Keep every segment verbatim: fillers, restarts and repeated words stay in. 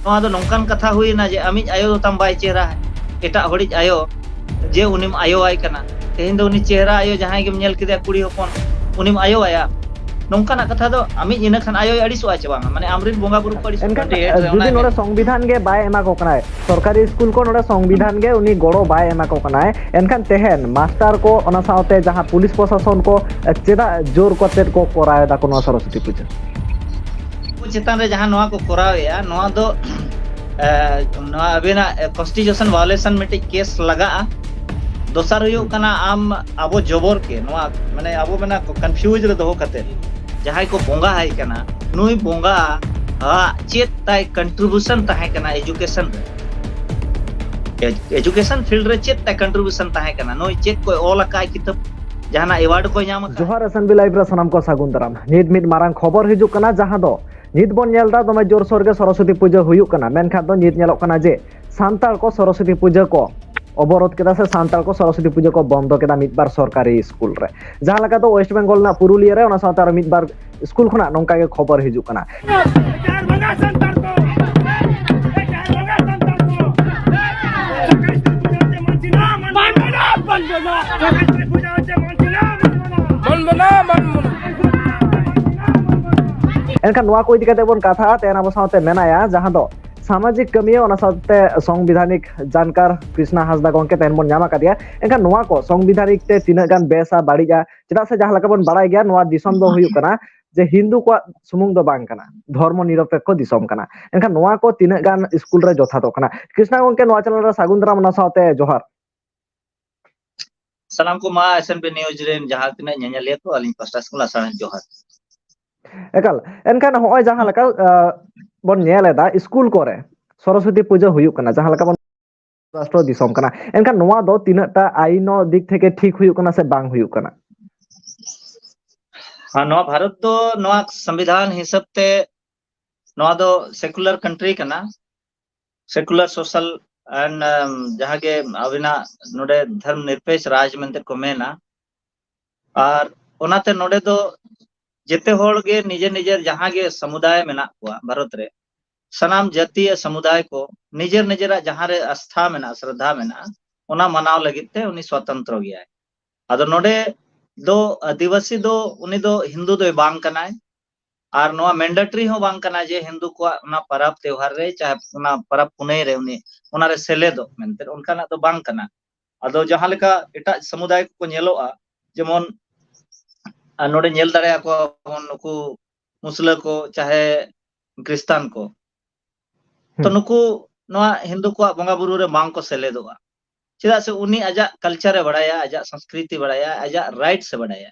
ᱱᱚᱣᱟ ᱫᱚ ᱱᱚᱝᱠᱟᱱ ᱠᱟᱛᱷᱟ ᱦᱩᱭᱱᱟ ᱡᱮ ᱟᱢᱤᱡ ᱟᱭᱳ ᱫᱚ ᱛᱟᱢ ᱵᱟᱭ ᱪᱮᱦᱨᱟ, ᱮᱴᱟᱜ ᱦᱚᱲᱤᱡ ᱟᱭᱳ, ᱡᱮ ᱩᱱᱤᱢ ᱟᱭᱳᱣᱟᱭ ᱠᱟᱱᱟ᱾ ᱛᱮᱦᱮᱧ ᱫᱚ ᱩᱱᱤ ᱪᱮᱦᱨᱟ ᱟᱭᱳ ᱡᱟᱦᱟᱸᱭ ᱜᱮᱢ ᱧᱮᱞ ᱠᱮᱫᱮᱭᱟ ᱠᱩᱲᱤ ᱦᱚᱯᱚᱱ, ᱩᱱᱤᱢ ᱟᱭᱳᱣᱟᱭᱟ᱾ ᱱᱚᱝᱠᱟᱱᱟᱜ ᱠᱟᱛᱷᱟ ᱫᱚ ᱟᱢᱤᱡ ᱤᱱᱟᱹ ᱠᱷᱟᱱ ᱟᱭᱳᱭ ᱟᱹᱲᱤᱥᱚᱜᱼᱟ ᱪᱮ ᱵᱟᱝᱟ? ᱢᱟᱱᱮ ᱟᱢᱨᱮᱱ ᱵᱚᱸᱜᱟ ᱵᱩᱨᱩ ᱠᱚ ᱟᱹᱲᱤᱥᱚᱜᱼᱟ᱾ ᱮᱱᱠᱷᱟᱱ ᱟᱹᱰᱤ ᱦᱮᱰ ᱨᱮ ᱡᱩᱫᱤ ᱚᱱᱟᱭ ᱱᱚᱰᱮ ᱢᱮᱱ- ᱥᱚᱝᱵᱤᱫᱷᱟᱱ ᱜᱮ ᱵᱟᱭ ᱮᱢᱟ ᱠᱚ ᱠᱟᱱᱟᱭ, ᱥᱚᱨᱠᱟᱨᱤ ᱥᱠᱩᱞ ᱠᱚ ᱱᱚᱰᱮ ᱥᱚᱝᱵᱤᱫᱷᱟᱱ ᱜᱮ ᱩᱱᱤ ᱜᱚᱲᱚ ᱵᱟᱭ ᱮᱢᱟ ᱠᱚ ᱠᱟᱱᱟᱭ, ᱮᱱᱠᱷᱟᱱ ᱛᱮᱦᱮᱧ ᱢᱟᱥᱴᱟᱨ ᱠᱚ ᱚᱱᱟ ᱥᱟᱶᱛᱮ ᱡᱟᱦᱟᱸ ᱯᱩᱞᱤᱥ ᱯᱨᱚᱥᱟᱥᱚᱱ ᱠᱚ ᱪᱮᱫᱟᱜ ᱡᱳᱨ ᱠᱟᱛᱮᱫ ᱠᱚ ᱠᱚᱨᱟᱣ ᱮᱫᱟ ᱠᱚ ᱱᱚᱣᱟ ᱥᱚᱨᱚᱥᱚᱛᱤ ᱯᱩᱡᱟᱹ? ᱩᱱᱠᱩ ᱪᱮᱛᱟᱱ ᱨᱮ ᱡᱟᱦᱟᱸ ᱱᱚᱣᱟ ᱠᱚ ᱠᱚᱨᱟᱣᱮᱫᱼᱟ, ᱱᱚᱣᱟ ᱫᱚ ᱮ, ᱱᱚᱣᱟ ᱟᱵᱮᱱᱟᱜ ᱠᱚᱱᱥᱴᱤᱴᱤᱭᱩᱥᱚᱱ ᱵᱷᱟᱭᱳᱞᱮᱥᱚᱱ ᱢᱤᱫᱴᱤᱡ ᱠᱮᱥ ᱞᱟᱜᱟᱜᱼᱟ᱾ ᱫᱚᱥᱟᱨ ᱦᱩᱭᱩᱜ ᱠᱟᱱᱟ, ᱟᱢ ᱟᱵᱚ ᱡᱚᱵᱚᱨ ᱠᱮ ᱱᱚᱣᱟ, ᱢᱟᱱᱮ ᱟᱵᱚ ᱢᱮᱱᱟ ᱠᱚᱱᱯᱷᱤᱭᱩᱡᱽ ᱨᱮ ᱫᱚᱦᱚ ᱠᱟᱛᱮ ᱡᱟᱦᱟᱸᱭ ᱠᱚ ᱵᱚᱸᱜᱟ ᱟᱭ ᱠᱟᱱᱟ, ᱱᱩᱭ ᱵᱚᱸᱜᱟ ᱟᱜ ᱪᱮᱫ ᱛᱟᱭ ᱠᱚᱱᱴᱨᱤᱵᱤᱭᱩᱥᱚᱱ ᱛᱟᱦᱮᱸ ᱠᱟᱱᱟ ᱮᱡᱩᱠᱮᱥᱚᱱ ᱨᱮ? ᱮᱡᱩᱠᱮᱥᱚᱱ ᱯᱷᱤᱞᱰ ᱨᱮ ᱪᱮᱫ ᱛᱟᱭ ᱠᱚᱱᱴᱨᱤᱵᱤᱭᱩᱥᱚᱱ ᱛᱟᱦᱮᱸ ᱠᱟᱱᱟ? ᱱᱩᱭ ᱪᱮᱫ ᱠᱚᱭ ᱚᱞ ᱟᱠᱟᱫ ᱠᱤᱛᱟᱹᱵ, ᱡᱟᱦᱟᱱᱟᱜ ᱮᱣᱟᱨᱰ ᱠᱚᱭ ᱧᱟᱢ ᱟᱠᱟᱫ? ᱡᱚᱦᱟᱨ ᱮᱥ ᱮᱱ ᱵᱤ ᱞᱟᱭᱤᱵᱷ ᱨᱮ ᱥᱟᱱᱟᱢ ᱠᱚ ᱥᱟᱹᱜᱩᱱ ᱫᱟᱨᱟᱢ᱾ ᱱᱤᱛ ᱢᱤᱫ ᱢᱟᱨᱟᱝ ᱠᱷᱚᱵᱚᱨ ᱦᱤᱡᱩᱜ ᱠᱟᱱᱟ, ᱡᱟᱦᱟᱸ ᱫᱚ ᱱᱤᱛ ᱵᱚᱱ ᱧᱮᱞ ᱮᱫᱟ ᱫᱚᱢᱮ ᱡᱳᱨᱥᱳᱨ ᱜᱮ ᱥᱚᱨᱚᱥᱚᱛᱤ ᱯᱩᱡᱟᱹ ᱦᱩᱭᱩᱜ ᱠᱟᱱᱟ, ᱢᱮᱱᱠᱷᱟᱱ ᱫᱚ ᱱᱤᱛ ᱧᱮᱞᱚᱜ ᱠᱟᱱᱟ ᱡᱮ ᱥᱟᱱᱛᱟᱲ ᱠᱚ ᱥᱚᱨᱚᱥᱚᱛᱤ ᱯᱩᱡᱟᱹ ᱠᱚ ᱚᱵᱚᱨᱳᱫᱷ ᱠᱮᱫᱟ ᱥᱮ ᱥᱟᱱᱛᱟᱲ ᱠᱚ ᱥᱚᱨᱚᱥᱚᱛᱤ ᱯᱩᱡᱟᱹ ᱠᱚ ᱵᱚᱱᱫᱚ ᱠᱮᱫᱟ ᱢᱤᱫ ᱵᱟᱨ ᱥᱚᱨᱠᱟᱨᱤ ᱥᱠᱩᱞ ᱨᱮ, ᱡᱟᱦᱟᱸ ᱞᱮᱠᱟ ᱫᱚ ᱳᱭᱮᱥᱴ ᱵᱮᱝᱜᱚᱞ ᱨᱮᱱᱟᱜ ᱯᱩᱨᱩᱞᱤᱭᱟᱹ ᱨᱮ, ᱚᱱᱟ ᱥᱟᱶᱛᱮ ᱟᱨᱚ ᱢᱤᱫ ᱵᱟᱨ ᱥᱠᱩᱞ ᱠᱷᱚᱱᱟᱜ ᱱᱚᱝᱠᱟ ᱜᱮ ᱠᱷᱚᱵᱚᱨ ᱦᱤᱡᱩᱜ ᱠᱟᱱᱟ᱾ ᱮᱱᱠᱷᱟᱱ ᱱᱚᱣᱟ ᱠᱚ ᱤᱫᱤ ᱠᱟᱛᱮ ᱵᱚᱱ ᱠᱟᱛᱷᱟᱜᱼᱟ, ᱛᱮᱦᱮᱧ ᱟᱵᱚ ᱥᱟᱶᱛᱮ ᱢᱮᱱᱟᱭᱟ, ᱡᱟᱦᱟᱸ ᱫᱚ ᱥᱟᱢᱟᱡᱤᱠ ᱠᱟᱹᱢᱤᱭᱟᱹ, ᱚᱱᱟ ᱥᱟᱶᱛᱮ ᱥᱚᱝᱵᱤᱫᱷᱟᱱᱤᱠ ᱡᱟᱱᱠᱟᱨ ᱠᱨᱤᱥᱱᱟ ᱦᱟᱸᱥᱫᱟ ᱜᱚᱢᱠᱮ ᱛᱮᱦᱮᱧ ᱵᱚᱱ ᱧᱟᱢ ᱟᱠᱟᱫᱮᱭᱟ᱾ ᱮᱱᱠᱷᱟᱱ ᱱᱚᱣᱟ ᱠᱚ ᱥᱚᱝᱵᱤᱫᱷᱟᱱᱤᱠ ᱛᱮ ᱛᱤᱱᱟᱹᱜ ᱜᱟᱱ ᱵᱮᱥᱟ ᱵᱟᱹᱲᱤᱡᱼᱟ, ᱪᱮᱫᱟᱜ ᱥᱮ ᱡᱟᱦᱟᱸ ᱞᱮᱠᱟ ᱵᱚᱱ ᱵᱟᱲᱟᱭ ᱜᱮᱭᱟ, ᱱᱚᱣᱟ ᱫᱤᱥᱚᱢ ᱫᱚ ᱦᱩᱭᱩᱜ ᱠᱟᱱᱟ ᱡᱮ ᱦᱤᱱᱫᱩ ᱠᱚᱣᱟᱜ ᱥᱩᱢᱩᱝ ᱫᱚ ᱵᱟᱝ ᱠᱟᱱᱟ, ᱫᱷᱚᱨᱢᱚ ᱱᱤᱨᱚᱯᱮᱠᱠᱷᱚ ᱫᱤᱥᱚᱢ ᱠᱟᱱᱟ᱾ ᱮᱱᱠᱷᱟᱱ ᱱᱚᱣᱟ ᱠᱚ ᱛᱤᱱᱟᱹᱜ ᱜᱟᱱ ᱥᱠᱩᱞ ᱨᱮ ᱡᱚᱛᱷᱟᱛᱚᱜ ᱠᱟᱱᱟ? ᱠᱨᱤᱥᱱᱟ ᱜᱚᱢᱠᱮ, ᱱᱚᱣᱟ ᱪᱮᱱᱮᱞ ᱨᱮ ᱥᱟᱹᱜᱩᱱ ᱫᱟᱨᱟᱢ, ᱚᱱᱟ ᱥᱟᱶᱛᱮ ᱡᱚᱦᱟᱨ᱾ ᱥᱟᱱᱟᱢ ᱠᱚ ᱢᱟ ᱮᱥ ᱮᱱ ᱯᱤ ᱱᱤᱭᱩᱡᱽ ᱨᱮᱱ ᱡᱟᱦᱟᱸ ᱛᱤᱱᱟᱹᱜ ᱧᱮᱧᱮᱞᱤᱭᱟᱹ ᱠᱚ, ᱟᱹᱞᱤᱧ ᱯᱟᱥᱴᱟ ᱥᱮᱫ ᱠᱷᱚᱱ ᱥᱟᱱᱟᱢ ᱡᱚᱦᱟᱨ᱾ ᱮᱠᱟᱞ᱾ ᱮᱱᱠᱷᱟᱱ ᱱᱚᱜᱼᱚᱭ ᱡᱟᱦᱟᱸ ᱞᱮᱠᱟ, ᱟ, ᱵᱚᱱ ᱧᱮᱞ ᱮᱫᱟ ᱥᱠᱩᱞ ᱠᱚᱨᱮ ᱥᱚᱨᱚᱥᱚᱛᱤ ᱯᱩᱡᱟᱹ ᱦᱩᱭᱩᱜ ᱠᱟᱱᱟ, ᱡᱟᱦᱟᱸ ᱞᱮᱠᱟ ᱵᱚᱱ ᱨᱟᱥᱴᱨᱚ ᱫᱤᱥᱚᱢ ᱠᱟᱱᱟ, ᱮᱱᱠᱷᱟᱱ ᱱᱚᱣᱟ ᱫᱚ ᱛᱤᱱᱟᱹᱜ ᱴᱟ ᱟᱭᱤᱱ ᱫᱤᱠ ᱛᱷᱮᱠᱮ ᱴᱷᱤᱠ ᱦᱩᱭᱩᱜ ᱠᱟᱱᱟ ᱥᱮ ᱵᱟᱝ ᱦᱩᱭᱩᱜ ᱠᱟᱱᱟ? ᱟᱨ ᱱᱚᱣᱟ ᱵᱷᱟᱨᱚᱛ ᱫᱚ ᱱᱚᱣᱟ ᱥᱚᱝᱵᱤᱫᱷᱟᱱ ᱦᱤᱥᱟᱹᱵ ᱛᱮ ᱱᱚᱣᱟ ᱫᱚ ᱥᱮᱠᱩᱞᱟᱨ ᱠᱟᱱᱴᱨᱤ ᱠᱟᱱᱟ, ᱥᱮᱠᱩᱞᱟᱨ ᱥᱳᱥᱟᱞ ᱮᱱᱰ ᱡᱟᱦᱟᱸ ᱜᱮ ᱟᱵᱤᱱᱟᱜ ᱱᱚᱰᱮ ᱫᱷᱚᱨᱢ ᱱᱤᱨᱯᱮᱠष ᱨᱟᱡᱽ ᱢᱮᱱᱛᱮ ᱠᱚ ᱢᱮᱱᱟ᱾ ᱟᱨ ᱚᱱᱟᱛᱮ ᱱᱚᱰᱮ ᱫᱚ ᱡᱮᱛᱮ ᱦᱚᱲ ᱜᱮ ᱱᱤᱡᱮᱨ ᱱᱤᱡᱮᱨ ᱡᱟᱦᱟᱸ ᱜᱮ ᱥᱚᱢᱩᱫᱟᱭ ᱢᱮᱱᱟᱜ ᱠᱚᱣᱟ ᱵᱷᱟᱨᱚᱛ ᱨᱮ, ᱥᱟᱱᱟᱢ ᱡᱟᱹᱛᱤᱭᱟᱹ ᱥᱟᱢᱩᱫᱟᱭ ᱠᱚ ᱱᱤᱡᱮᱨ ᱱᱤᱡᱮᱨᱟᱜ ᱡᱟᱦᱟᱸ ᱨᱮ ᱟᱥᱛᱷᱟ ᱢᱮᱱᱟᱜᱼᱟ, ᱥᱨᱚᱫᱷᱟ ᱢᱮᱱᱟᱜᱼᱟ, ᱚᱱᱟ ᱢᱟᱱᱟᱣ ᱞᱟᱹᱜᱤᱫ ᱛᱮ ᱩᱱᱤ ᱥᱚᱛᱚᱱᱛᱨᱚ ᱜᱮᱭᱟᱭ᱾ ᱟᱫᱚ ᱱᱚᱰᱮ ᱫᱚ ᱟᱹᱫᱤᱵᱟᱹᱥᱤ ᱫᱚ ᱩᱱᱤ ᱫᱚ ᱦᱤᱱᱫᱩ ᱫᱚᱭ ᱵᱟᱝ ᱠᱟᱱᱟᱭ, ᱟᱨ ᱱᱚᱣᱟ ᱢᱮᱱᱰᱮᱴᱨᱤ ᱦᱚᱸ ᱵᱟᱝ ᱠᱟᱱᱟ ᱡᱮ ᱦᱤᱱᱫᱩ ᱠᱚᱣᱟᱜ ᱚᱱᱟ ᱯᱟᱨᱟᱵᱽ ᱛᱮᱣᱦᱟᱨ ᱨᱮ, ᱪᱟᱦᱮ ᱚᱱᱟ ᱯᱟᱨᱟᱵᱽ ᱯᱩᱱᱟᱹᱭ ᱨᱮ ᱩᱱᱤ ᱚᱱᱟᱨᱮ ᱥᱮᱞᱮᱫᱚᱜ ᱢᱮᱱᱛᱮ, ᱚᱱᱠᱟᱱᱟᱜ ᱫᱚ ᱵᱟᱝ ᱠᱟᱱᱟ᱾ ᱟᱫᱚ ᱡᱟᱦᱟᱸ ᱞᱮᱠᱟ ᱮᱴᱟᱜ ᱥᱟᱢᱩᱫᱟᱭ ᱠᱚᱠᱚ ᱧᱮᱞᱚᱜᱼᱟ, ᱡᱮᱢᱚᱱ ᱟᱨ ᱱᱚᱰᱮ ᱧᱮᱞ ᱫᱟᱲᱮᱭᱟᱠᱚᱣᱟ ᱵᱚᱱ ᱱᱩᱠᱩ ᱢᱩᱥᱞᱟᱹ ᱠᱚ ᱪᱟᱦᱮ ᱠᱷᱨᱤᱥᱴᱟᱱ ᱠᱚ, ᱛᱚ ᱦᱩᱸ᱾ ᱱᱩᱠᱩ ᱱᱚᱣᱟ ᱦᱤᱱᱫᱩ ᱠᱚᱣᱟᱜ ᱵᱚᱸᱜᱟ ᱵᱩᱨᱩ ᱨᱮ ᱵᱟᱝ ᱠᱚ ᱥᱮᱞᱮᱫᱚᱜᱼᱟ᱾ ᱪᱮᱫᱟᱜ ᱥᱮ ᱩᱱᱤ ᱟᱡᱟᱜ ᱠᱟᱞᱪᱟᱨ ᱮ ᱵᱟᱲᱟᱭᱟ, ᱟᱡᱟᱜ ᱥᱚᱝᱥᱠᱨᱤᱛᱤ ᱵᱟᱲᱟᱭᱟ, ᱟᱡᱟᱜ ᱨᱟᱭᱤᱴᱥ ᱮ ᱵᱟᱲᱟᱭᱟ᱾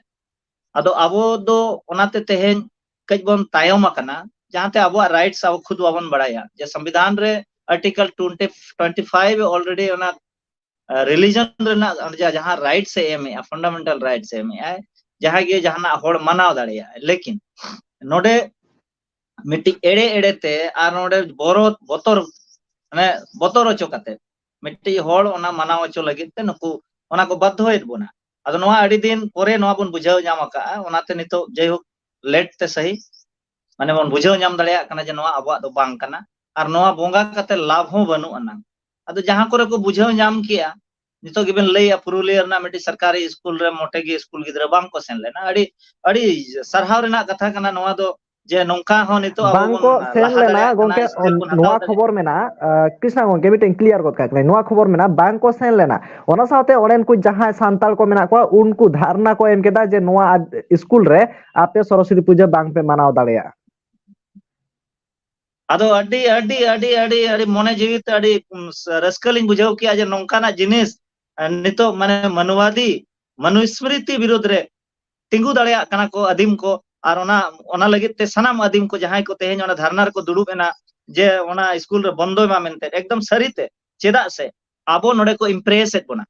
ᱟᱫᱚ ᱟᱵᱚ ᱫᱚ ᱚᱱᱟᱛᱮ ᱛᱮᱦᱮᱧ ᱠᱟᱹᱡ ᱵᱚᱱ ᱛᱟᱭᱚᱢ ᱟᱠᱟᱱᱟ, ᱡᱟᱦᱟᱸᱛᱮ ᱟᱵᱚᱣᱟᱜ ᱨᱟᱭᱤᱴᱥ ᱟᱵᱚ ᱠᱷᱩᱫ ᱵᱟᱵᱚᱱ ᱵᱟᱲᱟᱭᱟ᱾ ᱡᱮ ᱥᱚᱝᱵᱤᱫᱷᱟᱱ ᱨᱮ ᱟᱨᱴᱤᱠᱮᱞ ᱴᱩᱭᱮᱱᱴᱤ, ᱴᱩᱭᱮᱱᱴᱤ ᱯᱷᱟᱭᱤᱵᱷ ᱮ ᱚᱞᱨᱮᱰᱤ ᱚᱱᱟ ᱨᱤᱞᱤᱡᱚᱱ ᱨᱮᱱᱟᱜ ᱡᱟ-, ᱡᱟᱦᱟᱸ ᱨᱟᱭᱤᱴᱥ ᱮ ᱮᱢᱮᱜᱼᱟ, ᱯᱷᱟᱱᱰᱟᱢᱮᱱᱴᱟᱞ ᱨᱟᱭᱤᱴᱥ ᱮ ᱮᱢᱮᱜᱼᱟᱭ, ᱡᱟᱦᱟᱸᱭ ᱜᱮ ᱡᱟᱦᱟᱱᱟᱜ ᱦᱚᱲ ᱢᱟᱱᱟᱣ ᱫᱟᱲᱮᱭᱟᱜᱼᱟᱭ᱾ ᱞᱮᱠᱤᱱ ᱱᱚᱰᱮ ᱢᱤᱫᱴᱤᱡ ᱮᱲᱮ ᱮᱲᱮ ᱛᱮ ᱟᱨ ᱱᱚᱰᱮ ᱵᱚᱨᱚ-, ᱵᱚᱛᱚᱨ, ᱢᱟᱱᱮ ᱵᱚᱛᱚᱨ ᱦᱚᱪᱚ ᱠᱟᱛᱮ ᱢᱤᱫᱴᱤᱡ ᱦᱚᱲ ᱚᱱᱟ ᱢᱟᱱᱟᱣ ᱦᱚᱪᱚ ᱞᱟᱹᱜᱤᱫ ᱛᱮ ᱱᱩᱠᱩ ᱚᱱᱟ ᱠᱚ ᱵᱟᱫᱽᱫᱷᱚᱭᱮᱫ ᱵᱚᱱᱟ᱾ ᱟᱫᱚ ᱱᱚᱣᱟ ᱟᱹᱰᱤ ᱫᱤᱱ ᱯᱚᱨᱮ ᱱᱚᱣᱟ ᱵᱚᱱ ᱵᱩᱡᱷᱟᱹᱣ ᱧᱟᱢ ᱟᱠᱟᱫᱼᱟ, ᱚᱱᱟᱛᱮ ᱱᱤᱛᱚᱜ ᱡᱟᱭᱦᱳᱠ ᱞᱮᱴ ᱛᱮ ᱥᱟᱹᱦᱤ, ᱢᱟᱱᱮ ᱵᱚᱱ ᱵᱩᱡᱷᱟᱹᱣ ᱧᱟᱢ ᱫᱟᱲᱮᱭᱟᱜ ᱠᱟᱱᱟ ᱡᱮ ᱱᱚᱣᱟ ᱟᱵᱚᱣᱟᱜ ᱫᱚ ᱵᱟᱝ ᱠᱟᱱᱟ, ᱟᱨ ᱱᱚᱣᱟ ᱵᱚᱸᱜᱟ ᱠᱟᱛᱮ ᱞᱟᱵᱷ ᱦᱚᱸ ᱵᱟᱹᱱᱩᱜ ᱟᱱᱟᱝ᱾ ᱟᱫᱚ ᱡᱟᱦᱟᱸ ᱠᱚᱨᱮ ᱠᱚ ᱵᱩᱡᱷᱟᱹᱣ ᱧᱟᱢ ᱠᱮᱜᱼᱟ, ᱱᱤᱛᱚᱜ ᱜᱮᱵᱮᱱ ᱞᱟᱹᱭᱟ ᱯᱩᱨᱩᱞᱤᱭᱟᱹ ᱨᱮᱱᱟᱜ ᱢᱤᱫᱴᱤᱡ ᱥᱚᱨᱠᱟᱨᱤ ᱥᱠᱩᱞ ᱨᱮ ᱢᱚᱴᱮ ᱜᱮ ᱥᱠᱩᱞ ᱜᱤᱫᱽᱨᱟᱹ ᱵᱟᱝ ᱠᱚ ᱥᱮᱱ ᱞᱮᱱᱟ᱾ ᱟᱹᱰᱤ, ᱟᱹᱰᱤ ᱥᱟᱨᱦᱟᱣ ᱨᱮᱱᱟᱜ ᱠᱟᱛᱷᱟ ᱠᱟᱱᱟ ᱱᱚᱣᱟ ᱫᱚ, ᱡᱮ ᱱᱚᱝᱠᱟ ᱦᱚᱸ ᱱᱤᱛᱚᱜ ᱟᱵᱚ ᱵᱟᱝ ᱵᱚᱱ ᱠᱚ ᱥᱮᱱ ᱞᱟᱦᱟ ᱞᱮᱱᱟ ᱫᱟᱲᱮᱭᱟᱜ ᱠᱟᱱᱟ, ᱜᱚᱝᱠᱮ, step ᱵᱚᱱ ᱦᱟᱛᱟᱣ ᱱᱚᱣᱟ ᱫᱟᱲᱮᱭᱟᱜ ᱠᱷᱚᱵᱚᱨ ᱢᱮᱱᱟᱜᱼᱟ, ᱟᱸ, ᱠᱨᱤᱥᱱᱟ ᱜᱚᱝᱠᱮ, ᱢᱤᱫᱴᱮᱱ clear ᱜᱚᱫ ᱠᱟᱜ ᱠᱟᱹᱱᱟᱹᱧ, ᱱᱚᱣᱟ ᱠᱷᱚᱵᱚᱨ ᱢᱮᱱᱟᱜᱼᱟ, ᱵᱟᱝ ᱠᱚ ᱥᱮᱱ ᱞᱮᱱᱟ᱾ ᱚᱱᱟ ᱥᱟᱶᱛᱮ ᱚᱸᱰᱮᱱ ᱠᱚ ᱡᱟᱦᱟᱸᱭ ᱥᱟᱱᱛᱟᱲ ᱠᱚ ᱢᱮᱱᱟᱜ ᱠᱚᱣᱟ, ᱩᱱᱠᱩ ᱫᱷᱟᱨᱱᱟ ᱠᱚ ᱮᱢ ᱠᱮᱫᱟ ᱡᱮ ᱱᱚᱣᱟ ᱟᱫ-, ᱥᱠᱩᱞ ᱨᱮ ᱟᱯᱮ ᱥᱚᱨᱚᱥᱚᱛᱤ ᱯᱩᱡᱟᱹ ᱵᱟᱝ ᱯᱮ ᱢᱟᱱᱟᱣ ᱫᱟᱲᱮᱭᱟᱜᱼᱟ᱾ ᱟᱫᱚ ᱟᱹᱰᱤ, ᱟᱹᱰᱤ, ᱟᱹᱰᱤ, ᱟᱹᱰᱤ, ᱟᱹᱰᱤ ᱢᱚᱱᱮ ᱡᱤᱣᱤ ᱛᱮ ᱟᱹᱰᱤ, ᱩᱢ, ᱨᱟᱹᱥᱠᱟᱹ ᱞᱤᱧ ᱵᱩᱡᱷᱟᱹᱣ ᱠᱮᱜᱼᱟ ᱡᱮ ᱱᱚᱝᱠᱟᱱᱟᱜ ᱡᱤᱱᱤᱥ, ᱮ, ᱱᱤᱛᱚᱜ ᱢᱟᱱᱮ ᱢᱟᱱᱣᱟᱫᱤ, ᱢᱟᱱᱩᱥᱢᱨᱤᱛᱤ ᱵᱤᱨᱩᱫᱷ ᱨᱮ ᱛᱤᱸᱜᱩ ᱫᱟᱲᱮᱭᱟᱜ ᱠᱟᱱᱟ ᱠᱚ ᱟᱹᱫᱤᱢ ᱠᱚ, ᱟᱨ ᱚᱱᱟ, ᱚᱱᱟ ᱞᱟᱹᱜᱤᱫ ᱛᱮ ᱥᱟᱱᱟᱢ ᱟᱹᱫᱤᱢ ᱠᱚ ᱡᱟᱦᱟᱸᱭ ᱠᱚ ᱛᱮᱦᱮᱧ ᱚᱱᱟ ᱫᱷᱟᱨᱱᱟ ᱨᱮᱠᱚ ᱫᱩᱲᱩᱵ ᱮᱱᱟ, ᱡᱮ ᱚᱱᱟ ᱥᱠᱩᱞ ᱨᱮ ᱵᱚᱱᱫᱚᱭ ᱢᱟ ᱢᱮᱱᱛᱮ, ᱮᱠᱫᱚᱢ ᱥᱟᱹᱨᱤᱛᱮ, ᱪᱮᱫᱟᱜ ᱥᱮ ᱟᱵᱚ ᱱᱚᱰᱮ ᱠᱚ impress ᱮᱫ ᱵᱚᱱᱟ,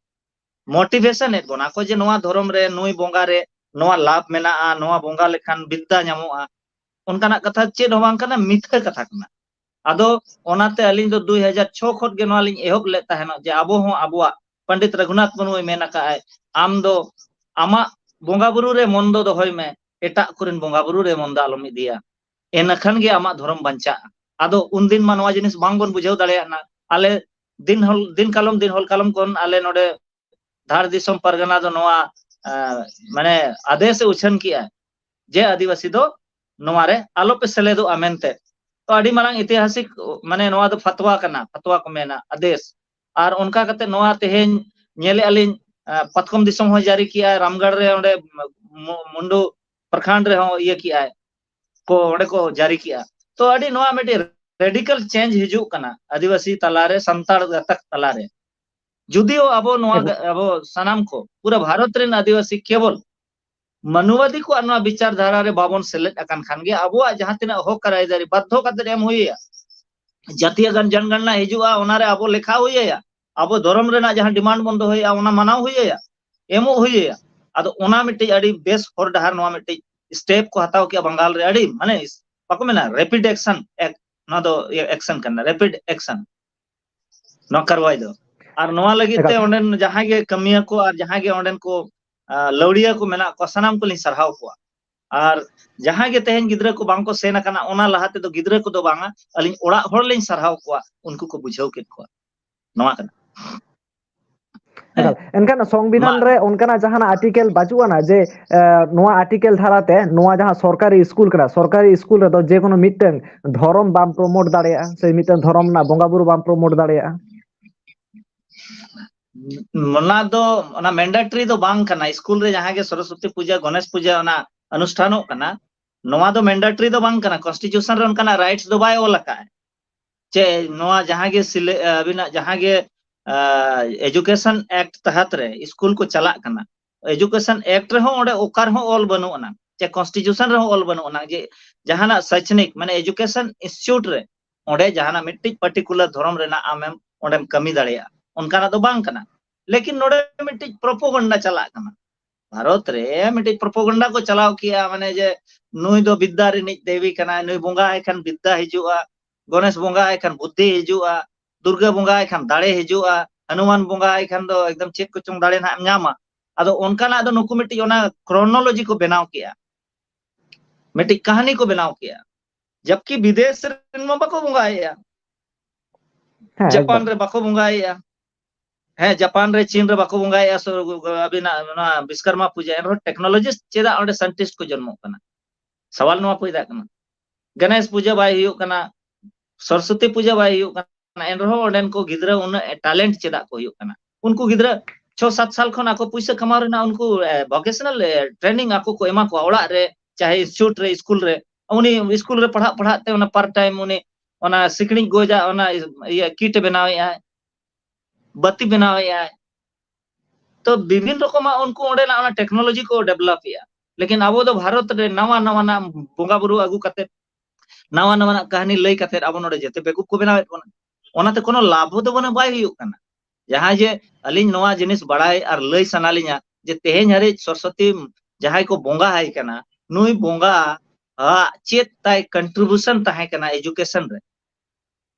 motivation ᱮᱫ ᱵᱚᱱᱟ ᱠᱚ ᱡᱮ ᱱᱚᱣᱟ ᱫᱷᱚᱨᱚᱢ ᱨᱮ, ᱱᱩᱭ ᱵᱚᱸᱜᱟ ᱨᱮ ᱱᱚᱣᱟ ᱞᱟᱵᱷ ᱢᱮᱱᱟᱜᱼᱟ, ᱱᱚᱣᱟ ᱵᱚᱸᱜᱟ ᱞᱮᱠᱷᱟᱱ ᱵᱤᱫᱽᱫᱟ ᱧᱟᱢᱚᱜᱼᱟ, ᱚᱱᱠᱟᱱᱟᱜ ᱠᱟᱛᱷᱟ ᱪᱮᱫ ᱦᱚᱸ ᱵᱟᱝ ᱠᱟᱱᱟ, ᱢᱤᱛᱷᱟᱹ ᱠᱟᱛᱷᱟ ᱠᱟᱱᱟ᱾ ᱟᱫᱚ ᱚᱱᱟᱛᱮ ᱟᱹᱞᱤᱧ ᱫᱚ ᱫᱩᱭ ᱦᱟᱡᱟᱨ ᱪᱷᱚ ᱠᱷᱚᱱ ᱜᱮ ᱱᱚᱣᱟ ᱞᱤᱧ ᱮᱦᱚᱵ ᱞᱮᱫ ᱛᱟᱦᱮᱱᱚᱜ ᱡᱮ ᱟᱵᱚ ᱦᱚᱸ ᱟᱵᱚᱣᱟᱜ ᱯᱚᱱᱰᱤᱛ ᱨᱚᱜᱷᱩᱱᱟᱛᱷ ᱢᱩᱨᱢᱩᱭ ᱢᱮᱱ ᱟᱠᱟᱫᱼᱟᱭ, ᱟᱢ ᱫᱚ ᱟᱢᱟᱜ ᱵᱚᱸᱜᱟ ᱵᱩᱨᱩ ᱨᱮ ᱢᱚᱱ ᱫᱚ ᱫᱚᱦᱚᱭ ᱢᱮ, ᱮᱴᱟᱜ ᱠᱚᱨᱮᱱ ᱵᱚᱸᱜᱟ ᱵᱩᱨᱩ ᱨᱮ ᱢᱚᱱ ᱫᱚ ᱟᱞᱚᱢ ᱤᱫᱤᱭᱟ, ᱮᱱᱠᱷᱟᱱ ᱜᱮ ᱟᱢᱟᱜ ᱫᱷᱚᱨᱚᱢ ᱵᱟᱧᱪᱟᱜᱼᱟ᱾ ᱟᱫᱚ ᱩᱱᱫᱤᱱ ᱢᱟ ᱱᱚᱣᱟ ᱡᱤᱱᱤᱥ ᱵᱟᱝᱵᱚᱱ ᱵᱩᱡᱷᱟᱹᱣ ᱫᱟᱲᱮᱭᱟᱜ ᱠᱟᱱᱟ᱾ ᱟᱞᱮ ᱫᱤᱱ ᱦᱚᱞ-, ᱫᱤᱱ ᱠᱟᱞᱚᱢ, ᱫᱤᱱ ᱦᱚᱞ ᱠᱟᱞᱚᱢ ᱠᱷᱚᱱ ᱟᱞᱮ ᱱᱚᱰᱮ ᱫᱷᱟᱲ ᱫᱤᱥᱚᱢ ᱯᱟᱨᱜᱟᱱᱟ ᱫᱚ ᱱᱚᱣᱟ, ᱮ, ᱢᱟᱱᱮ ᱟᱫᱮᱥ ᱮ ᱩᱪᱷᱟᱹᱱ ᱠᱮᱜᱼᱟ ᱡᱮ ᱟᱹᱫᱤᱵᱟᱹᱥᱤ ᱫᱚ ᱱᱚᱣᱟ ᱨᱮ ᱟᱞᱚᱯᱮ ᱥᱮᱞᱮᱫᱚᱜᱼᱟ ᱢᱮᱱᱛᱮ᱾ ᱛᱚ ᱟᱹᱰᱤ ᱢᱟᱨᱟᱝ ᱤᱛᱤᱦᱟᱥᱤᱠ, ᱢᱟᱱᱮ ᱱᱚᱣᱟ ᱫᱚ ᱯᱷᱟᱛᱣᱟ ᱠᱟᱱᱟ, ᱯᱷᱟᱛᱣᱟ ᱠᱚ ᱢᱮᱱᱟ, ᱟᱫᱮᱥ᱾ ᱟᱨ ᱚᱱᱠᱟ ᱠᱟᱛᱮ ᱱᱚᱣᱟ ᱛᱮᱦᱮᱧ ᱧᱮᱞᱮᱜᱼᱟ ᱞᱤᱧ, ᱮ, ᱯᱟᱛᱠᱚᱢ ᱫᱤᱥᱚᱢ ᱦᱚᱸ ᱡᱟᱹᱨᱤ ᱠᱮᱜᱼᱟᱭ, ᱨᱟᱢᱜᱟᱲ ᱨᱮ ᱚᱸᱰᱮ ᱢᱩ-, ᱢᱩᱱᱰᱩ ᱯᱨᱚᱠᱷᱚᱸᱰ ᱨᱮᱦᱚᱸ ᱤᱭᱟᱹ ᱠᱮᱜᱼᱟᱭ, ᱠᱚ ᱚᱸᱰᱮ ᱠᱚ ᱡᱟᱹᱨᱤ ᱠᱮᱜᱼᱟ᱾ ᱛᱚ ᱟᱹᱰᱤ ᱱᱚᱣᱟ ᱢᱤᱫᱴᱤᱡ radical change ᱦᱤᱡᱩᱜ ᱠᱟᱱᱟ ᱟᱹᱫᱤᱵᱟᱹᱥᱤ ᱛᱟᱞᱟᱨᱮ, ᱥᱟᱱᱛᱟᱲ ᱜᱟᱛᱟᱠ ᱛᱟᱞᱟᱨᱮ᱾ ᱡᱩᱫᱤᱭᱳ ᱟᱵᱚ ᱱᱚᱣᱟ ᱮᱵᱚ- ᱜᱟ-, ᱟᱵᱚ ᱥᱟᱱᱟᱢ ᱠᱚ, ᱯᱩᱨᱟᱹ ᱵᱷᱟᱨᱚᱛ ᱨᱮᱱ ᱟᱹᱫᱤᱵᱟᱹᱥᱤ ᱠᱮᱵᱚᱞ ᱢᱟᱱᱣᱟᱫᱤ ᱠᱚᱣᱟᱜ ᱱᱚᱣᱟ ᱵᱤᱪᱟᱨ ᱫᱷᱟᱨᱟ ᱨᱮ ᱵᱟᱵᱚᱱ ᱥᱮᱞᱮᱫ ᱟᱠᱟᱱ ᱠᱷᱟᱱ ᱜᱮ ᱟᱵᱚᱣᱟᱜ ᱡᱟᱦᱟᱸ ᱛᱤᱱᱟᱹᱜ ᱦᱚᱠ ᱟᱨ ᱟᱹᱭᱫᱟᱹᱨᱤ ᱵᱟᱫᱽᱫᱷᱚ ᱠᱟᱛᱮ ᱮᱢ ᱦᱩᱭ ᱟᱭᱟ᱾ ᱡᱟᱹᱛᱤᱭᱟᱹ ᱜᱟᱱ ᱡᱚᱱᱜᱚᱬᱱᱟ ᱦᱤᱡᱩᱜᱼᱟ, ᱚᱱᱟᱨᱮ ᱟᱵᱚ ᱞᱮᱠᱷᱟ ᱦᱩᱭ ᱟᱭᱟ᱾ ᱟᱵᱚ ᱫᱷᱚᱨᱚᱢ ᱨᱮᱱᱟᱜ ᱡᱟᱦᱟᱸ demand ᱵᱚᱱ ᱫᱚᱦᱚᱭᱟ, ᱚᱱᱟ ᱢᱟᱱᱟᱣ ᱦᱩᱭ ᱟᱭᱟ, ᱮᱢᱚᱜ ᱦᱩᱭ ᱟᱭᱟ᱾ ᱟᱫᱚ ᱚᱱᱟ ᱢᱤᱫᱴᱤᱡ ᱟᱹᱰᱤ ᱵᱮᱥ ᱦᱚᱨ ᱰᱟᱦᱟᱨ, ᱱᱚᱣᱟ ᱢᱤᱫᱴᱤᱡ step ᱠᱚ ᱦᱟᱛᱟᱣ ᱠᱮᱜᱼᱟ ᱵᱟᱝᱜᱟᱞ ᱨᱮ, ᱟᱹᱰᱤ ᱢᱟᱱᱮ ᱵᱟᱠᱚ ᱢᱮᱱᱟ rapid action, ᱮᱠ-, ᱱᱚᱣᱟ ᱫᱚ ᱤᱭᱟᱹ action ᱠᱟᱱᱟ, rapid action ᱱᱚᱣᱟ ᱠᱟᱨᱣᱟᱭ ᱫᱚ᱾ ᱟᱨ ᱱᱚᱣᱟ ᱞᱟᱹᱜᱤᱫ ᱛᱮ ᱮᱠᱟᱞ᱾ ᱚᱸᱰᱮᱱ ᱡᱟᱦᱟᱸᱭ ᱜᱮ ᱠᱟᱹᱢᱤᱭᱟᱹ ᱠᱚ ᱟᱨ ᱡᱟᱦᱟᱸᱭ ᱜᱮ ᱚᱸᱰᱮᱱ ᱠᱚ, ᱟ, ᱞᱟᱹᱣᱲᱤᱭᱟᱹ ᱠᱚ ᱢᱮᱱᱟᱜ ᱠᱚᱣᱟ, ᱥᱟᱱᱟᱢ ᱠᱚᱞᱤᱧ ᱥᱟᱨᱦᱟᱣ ᱠᱚᱣᱟ᱾ ᱟᱨ ᱡᱟᱦᱟᱸᱭ ᱜᱮ ᱛᱮᱦᱮᱧ ᱜᱤᱫᱽᱨᱟᱹ ᱠᱚ ᱵᱟᱝ ᱠᱚ ᱥᱮᱱ ᱟᱠᱟᱱᱟ, ᱚᱱᱟ ᱞᱟᱦᱟ ᱛᱮᱫᱚ ᱜᱤᱫᱽᱨᱟᱹ ᱠᱚᱫᱚ ᱵᱟᱝᱟ, ᱟᱹᱞᱤᱧ ᱚᱲᱟᱜ ᱦᱚᱲ ᱞᱤᱧ ᱥᱟᱨᱦᱟᱣ ᱠᱚᱣᱟ, ᱩᱱᱠᱩ ᱠᱚ ᱵᱩᱡᱷᱟᱹᱣ ᱠᱮᱫ ᱠᱚᱣᱟ᱾ ᱱᱚᱣᱟ ᱠᱟᱱᱟ᱾ ᱦᱮᱸ᱾ ᱮᱠᱟᱞ᱾ ᱮᱱᱠᱷᱟᱱ ᱥᱚᱝᱵᱤᱫᱷᱟᱱ ᱢᱟ᱾ ᱨᱮ ᱚᱱᱠᱟᱱᱟᱜ ᱡᱟᱦᱟᱱᱟᱜ ᱟᱨᱴᱤᱠᱮᱞ ᱵᱟᱹᱪᱩᱜ ᱟᱱᱟ ᱡᱮ, ᱮ, ᱱᱚᱣᱟ ᱟᱨᱴᱤᱠᱮᱞ ᱫᱷᱟᱨᱟᱛᱮ ᱱᱚᱣᱟ ᱡᱟᱦᱟᱸ ᱥᱚᱨᱠᱟᱨᱤ ᱥᱠᱩᱞ ᱠᱟᱱᱟ, ᱥᱚᱨᱠᱟᱨᱤ ᱥᱠᱩᱞ ᱨᱮᱫᱚ ᱡᱮ ᱠᱳᱱᱳ ᱢᱤᱫᱴᱟᱝ ᱫᱷᱚᱨᱚᱢ ᱵᱟᱢ ᱯᱨᱚᱢᱳᱴ ᱫᱟᱲᱮᱭᱟᱜᱼᱟ ᱥᱮ ᱢᱤᱫᱴᱟᱝ ᱫᱷᱚᱨᱚᱢ ᱨᱮᱱᱟᱜ ᱵᱚᱸᱜᱟ ᱵᱩᱨᱩ ᱵᱟᱢ ᱯᱨᱚᱢᱳᱴ ᱫᱟᱲᱮᱭᱟᱜᱼᱟ? ᱚᱱᱟ ᱫᱚ, ᱚᱱᱟ ᱢᱮᱱᱰᱮᱴᱟᱨᱤ ᱫᱚ ᱵᱟᱝ ᱠᱟᱱᱟ᱾ ᱥᱠᱩᱞ ᱨᱮ ᱡᱟᱦᱟᱸ ᱜᱮ ᱥᱚᱨᱚᱥᱚᱛᱤ ᱯᱩᱡᱟᱹ, ᱜᱚᱱᱮᱥ ᱯᱩᱡᱟᱹ ᱚᱱᱟ ᱚᱱᱩᱥᱴᱷᱟᱱᱚᱜ ᱠᱟᱱᱟ, ᱱᱚᱣᱟ ᱫᱚ ᱢᱮᱱᱰᱮᱴᱟᱨᱤ ᱫᱚ ᱵᱟᱝ ᱠᱟᱱᱟ᱾ ᱠᱚᱱᱥᱴᱤᱴᱤᱭᱩᱥᱚᱱ ᱨᱮ ᱚᱱᱠᱟᱱᱟᱜ ᱨᱟᱭᱤᱴᱥ ᱫᱚ ᱵᱟᱭ ᱚᱞ ᱟᱠᱟᱫᱼᱟ᱾ ᱪᱮ ᱱᱚᱣᱟ ᱡᱟᱦᱟᱸ ᱜᱮ ᱥᱤᱞᱮ-, ᱟᱹᱵᱤᱱᱟᱜ ᱡᱟᱦᱟᱸ ᱜᱮ, ᱟ, ᱮᱡᱩᱠᱮᱥᱚᱱ ᱮᱠᱴ ᱛᱟᱦᱟᱛ ᱨᱮ ᱥᱠᱩᱞ ᱠᱚ ᱪᱟᱞᱟᱜ ᱠᱟᱱᱟ, ᱮᱡᱩᱠᱮᱥᱚᱱ ᱮᱠᱴ ᱨᱮᱦᱚᱸ ᱚᱸᱰᱮ ᱚᱠᱟ ᱨᱮᱦᱚᱸ ᱚᱞ ᱵᱟᱹᱱᱩᱜ ᱟᱱᱟ, ᱪᱮ ᱠᱚᱱᱥᱴᱤᱴᱤᱭᱩᱥᱚᱱ ᱨᱮᱦᱚᱸ ᱚᱞ ᱵᱟᱹᱱᱩᱜ ᱟᱱᱟ ᱡᱮ ᱡᱟᱦᱟᱱᱟᱜ ᱥᱟᱭᱪᱷᱱᱤᱠ, ᱢᱟᱱᱮ ᱮᱡᱩᱠᱮᱥᱚᱱ ᱤᱱᱥᱴᱤᱴᱭᱩᱴ ᱨᱮ ᱚᱸᱰᱮ ᱡᱟᱦᱟᱱᱟᱜ ᱢᱤᱫᱴᱤᱡ ᱯᱟᱨᱴᱤᱠᱩᱞᱟᱨ ᱫᱷᱚᱨᱚᱢ ᱨᱮᱱᱟᱜ ᱟᱢᱮᱢ ᱚᱸᱰᱮᱢ ᱠᱟᱹᱢᱤ ᱫᱟᱲᱮᱭᱟᱜᱼᱟ, ᱚᱱᱠᱟᱱᱟᱜ ᱫᱚ ᱵᱟᱝ ᱠᱟᱱᱟ᱾ ᱞᱮᱠᱤᱱ ᱱᱚᱰᱮ ᱢᱤᱫᱴᱤᱡ ᱯᱨᱚᱯᱚᱜᱚᱱᱰᱟ ᱪᱟᱞᱟᱜ ᱠᱟᱱᱟ᱾ ᱵᱷᱟᱨᱚᱛ ᱨᱮ ᱢᱤᱫᱴᱤᱡ ᱯᱨᱚᱯᱚᱜᱚᱱᱰᱟ ᱠᱚ ᱪᱟᱞᱟᱣ ᱠᱮᱜᱼᱟ, ᱢᱟᱱᱮ ᱡᱮ ᱱᱩᱭ ᱫᱚ ᱵᱤᱫᱽᱫᱟ ᱨᱤᱱᱤᱡ ᱫᱮᱵᱤ ᱠᱟᱱᱟᱭ, ᱱᱩᱭ ᱵᱚᱸᱜᱟ ᱟᱭ ᱠᱷᱟᱱ ᱵᱤᱫᱽᱫᱟ ᱦᱤᱡᱩᱜᱼᱟ, ᱜᱚᱱᱮᱥ ᱵᱚᱸᱜᱟ ᱟᱭ ᱠᱷᱟᱱ ᱵᱩᱫᱽᱫᱷᱤ ᱦᱤᱡᱩᱜᱼᱟ, ᱫᱩᱨᱜᱟᱹ ᱵᱚᱸᱜᱟ ᱟᱭ ᱠᱷᱟᱱ ᱫᱟᱲᱮ ᱦᱤᱡᱩᱜᱼᱟ, ᱦᱚᱱᱩᱢᱟᱱ ᱵᱚᱸᱜᱟ ᱟᱭ ᱠᱷᱟᱱ ᱫᱚ ᱮᱠᱫᱚᱢ ᱪᱮᱫ ᱠᱚᱪᱚᱝ ᱫᱟᱲᱮ ᱱᱟᱦᱟᱜ ᱮᱢ ᱧᱟᱢᱟ᱾ ᱟᱫᱚ ᱚᱱᱠᱟᱱᱟᱜ ᱫᱚ ᱱᱩᱠᱩ ᱢᱤᱫᱴᱤᱡ ᱚᱱᱟ ᱠᱨᱚᱱᱳᱞᱚᱡᱤ ᱠᱚ ᱵᱮᱱᱟᱣ ᱠᱮᱜᱼᱟ, ᱢᱤᱫᱴᱤᱡ ᱠᱟᱹᱦᱱᱤ ᱠᱚ ᱵᱮᱱᱟᱣ ᱠᱮᱜᱼᱟ᱾ ᱡᱟᱵᱠᱤ ᱵᱤᱫᱮᱥ ᱨᱮᱱ ᱢᱟ ᱵᱟᱠᱚ ᱵᱚᱸᱜᱟᱭᱮᱫᱼᱟ᱾ ᱦᱮᱸ, ᱡᱟᱯᱟᱱ ᱮᱠᱫᱚᱢ᱾ ᱨᱮ ᱵᱟᱠᱚ ᱵᱚᱸᱜᱟᱭᱮᱫᱼᱟ᱾ ᱦᱮᱸ, ᱡᱟᱯᱟᱱ ᱨᱮ, ᱪᱤᱱ ᱨᱮ ᱵᱟᱠᱚ ᱵᱚᱸᱜᱟᱭᱮᱫᱼᱟ᱾ ᱥᱚ-, ᱟᱹᱵᱤᱱᱟᱜ ᱱᱚᱣᱟ ᱵᱤᱥᱠᱟᱨᱢᱟ ᱯᱩᱡᱟᱹ, ᱮᱱᱨᱮᱦᱚᱸ ᱴᱮᱠᱱᱳᱞᱚᱡᱤᱥᱴ ᱪᱮᱫᱟᱜ ᱚᱸᱰᱮ ᱥᱟᱭᱮᱱᱴᱤᱥᱴ ᱠᱚ ᱡᱚᱱᱢᱚᱜ ᱠᱟᱱᱟ? ᱥᱟᱣᱟᱞ ᱱᱚᱣᱟ ᱯᱚᱭᱫᱟᱜ ᱠᱟᱱᱟ᱾ ᱜᱚᱱᱮᱥ ᱯᱩᱡᱟᱹ ᱵᱟᱭ ᱦᱩᱭᱩᱜ ᱠᱟᱱᱟ, ᱥᱚᱨᱚᱥᱚᱛᱤ ᱯᱩᱡᱟᱹ ᱵᱟᱭ ᱦᱩᱭᱩᱜ ᱠᱟᱱᱟ, ᱮᱱᱨᱮᱦᱚᱸ ᱚᱸᱰᱮᱱ ᱠᱚ ᱜᱤᱫᱽᱨᱟᱹ ᱩᱱᱟᱹᱜ ᱴᱮᱞᱮᱱᱴ ᱪᱮᱫᱟᱜ ᱠᱚ ᱦᱩᱭᱩᱜ ᱠᱟᱱᱟ? ᱩᱱᱠᱩ ᱜᱤᱫᱽᱨᱟᱹ ᱪᱷᱚ ᱥᱟᱛ ᱥᱟᱞ ᱠᱷᱚᱱ ᱟᱠᱚ ᱯᱩᱭᱥᱟᱹ ᱠᱟᱢᱟᱣ ᱨᱮᱱᱟᱜ ᱩᱱᱠᱩ, ᱮ, ᱵᱷᱚᱠᱮᱥᱚᱱᱟᱞ, ᱮ, ᱴᱨᱮᱱᱤᱝ ᱟᱠᱚ ᱠᱚ ᱮᱢᱟ ᱠᱚᱣᱟ ᱚᱲᱟᱜ ᱨᱮ, ᱪᱟᱦᱮ ᱤᱱᱥᱴᱤᱴᱭᱩᱴ ᱨᱮ, ᱥᱠᱩᱞ ᱨᱮ᱾ ᱩᱱᱤ ᱥᱠᱩᱞ ᱨᱮ ᱯᱟᱲᱦᱟᱜ ᱯᱟᱲᱦᱟᱜ ᱛᱮ ᱚᱱᱟ ᱯᱟᱨᱴ ᱴᱟᱭᱤᱢ ᱩᱱᱤ ᱚᱱᱟ ᱥᱤᱠᱲᱤᱡ ᱜᱚᱡᱟᱜ ᱚᱱᱟ ᱤᱭᱟᱹ ᱠᱤᱴ ᱮ ᱵᱮᱱᱟᱣᱮᱫᱼᱟ, ᱵᱟᱹᱛᱤ ᱵᱮᱱᱟᱣᱮᱫᱼᱟ᱾ ᱛᱚ ᱵᱤᱵᱷᱤᱱ ᱨᱚᱠᱚᱢᱟᱜ ᱩᱱᱠᱩ ᱚᱸᱰᱮᱱᱟᱜ ᱚᱱᱟ ᱴᱮᱠᱱᱳᱞᱚᱡᱤ ᱠᱚ ᱰᱮᱵᱷᱞᱚᱯ ᱮᱫᱼᱟ᱾ ᱞᱮᱠᱤᱱ ᱟᱵᱚ ᱫᱚ ᱵᱷᱟᱨᱚᱛ ᱨᱮ ᱱᱟᱣᱟ ᱱᱟᱣᱟᱱᱟᱜ ᱵᱚᱸᱜᱟ ᱵᱩᱨᱩ ᱟᱹᱜᱩ ᱠᱟᱛᱮ, ᱱᱟᱣᱟ ᱱᱟᱣᱟᱱᱟᱜ ᱠᱟᱹᱦᱱᱤ ᱞᱟᱹᱭ ᱠᱟᱛᱮ ᱟᱵᱚ ᱱᱚᱰᱮ ᱡᱮᱛᱮ ᱵᱮᱠᱩᱯ ᱠᱚ ᱵᱮᱱᱟᱣᱮᱫ ᱵᱚᱱᱟ᱾ ᱚᱱᱟᱛᱮ ᱠᱳᱱᱳ ᱞᱟᱵᱷ ᱦᱚᱸ ᱛᱟᱵᱚᱱᱟ ᱵᱟᱭ ᱦᱩᱭᱩᱜ ᱠᱟᱱᱟ᱾ ᱡᱟᱦᱟᱸ ᱡᱮ ᱟᱹᱞᱤᱧ ᱱᱚᱣᱟ ᱡᱤᱱᱤᱥ ᱵᱟᱲᱟᱭ ᱟᱨ ᱞᱟᱹᱭ ᱥᱟᱱᱟ ᱞᱤᱧᱟ ᱡᱮ ᱛᱮᱦᱮᱧ ᱦᱟᱹᱨᱤᱡ ᱥᱚᱨᱚᱥᱚᱛᱤ ᱡᱟᱦᱟᱸᱭ ᱠᱚ ᱵᱚᱸᱜᱟ ᱟᱭ ᱠᱟᱱᱟ, ᱱᱩᱭ ᱵᱚᱸᱜᱟ ᱟᱜ ᱪᱮᱫ ᱛᱟᱭ ᱠᱚᱱᱴᱨᱤᱵᱤᱭᱩᱥᱚᱱ ᱛᱟᱦᱮᱸ ᱠᱟᱱᱟ ᱮᱡᱩᱠᱮᱥᱚᱱ ᱨᱮ?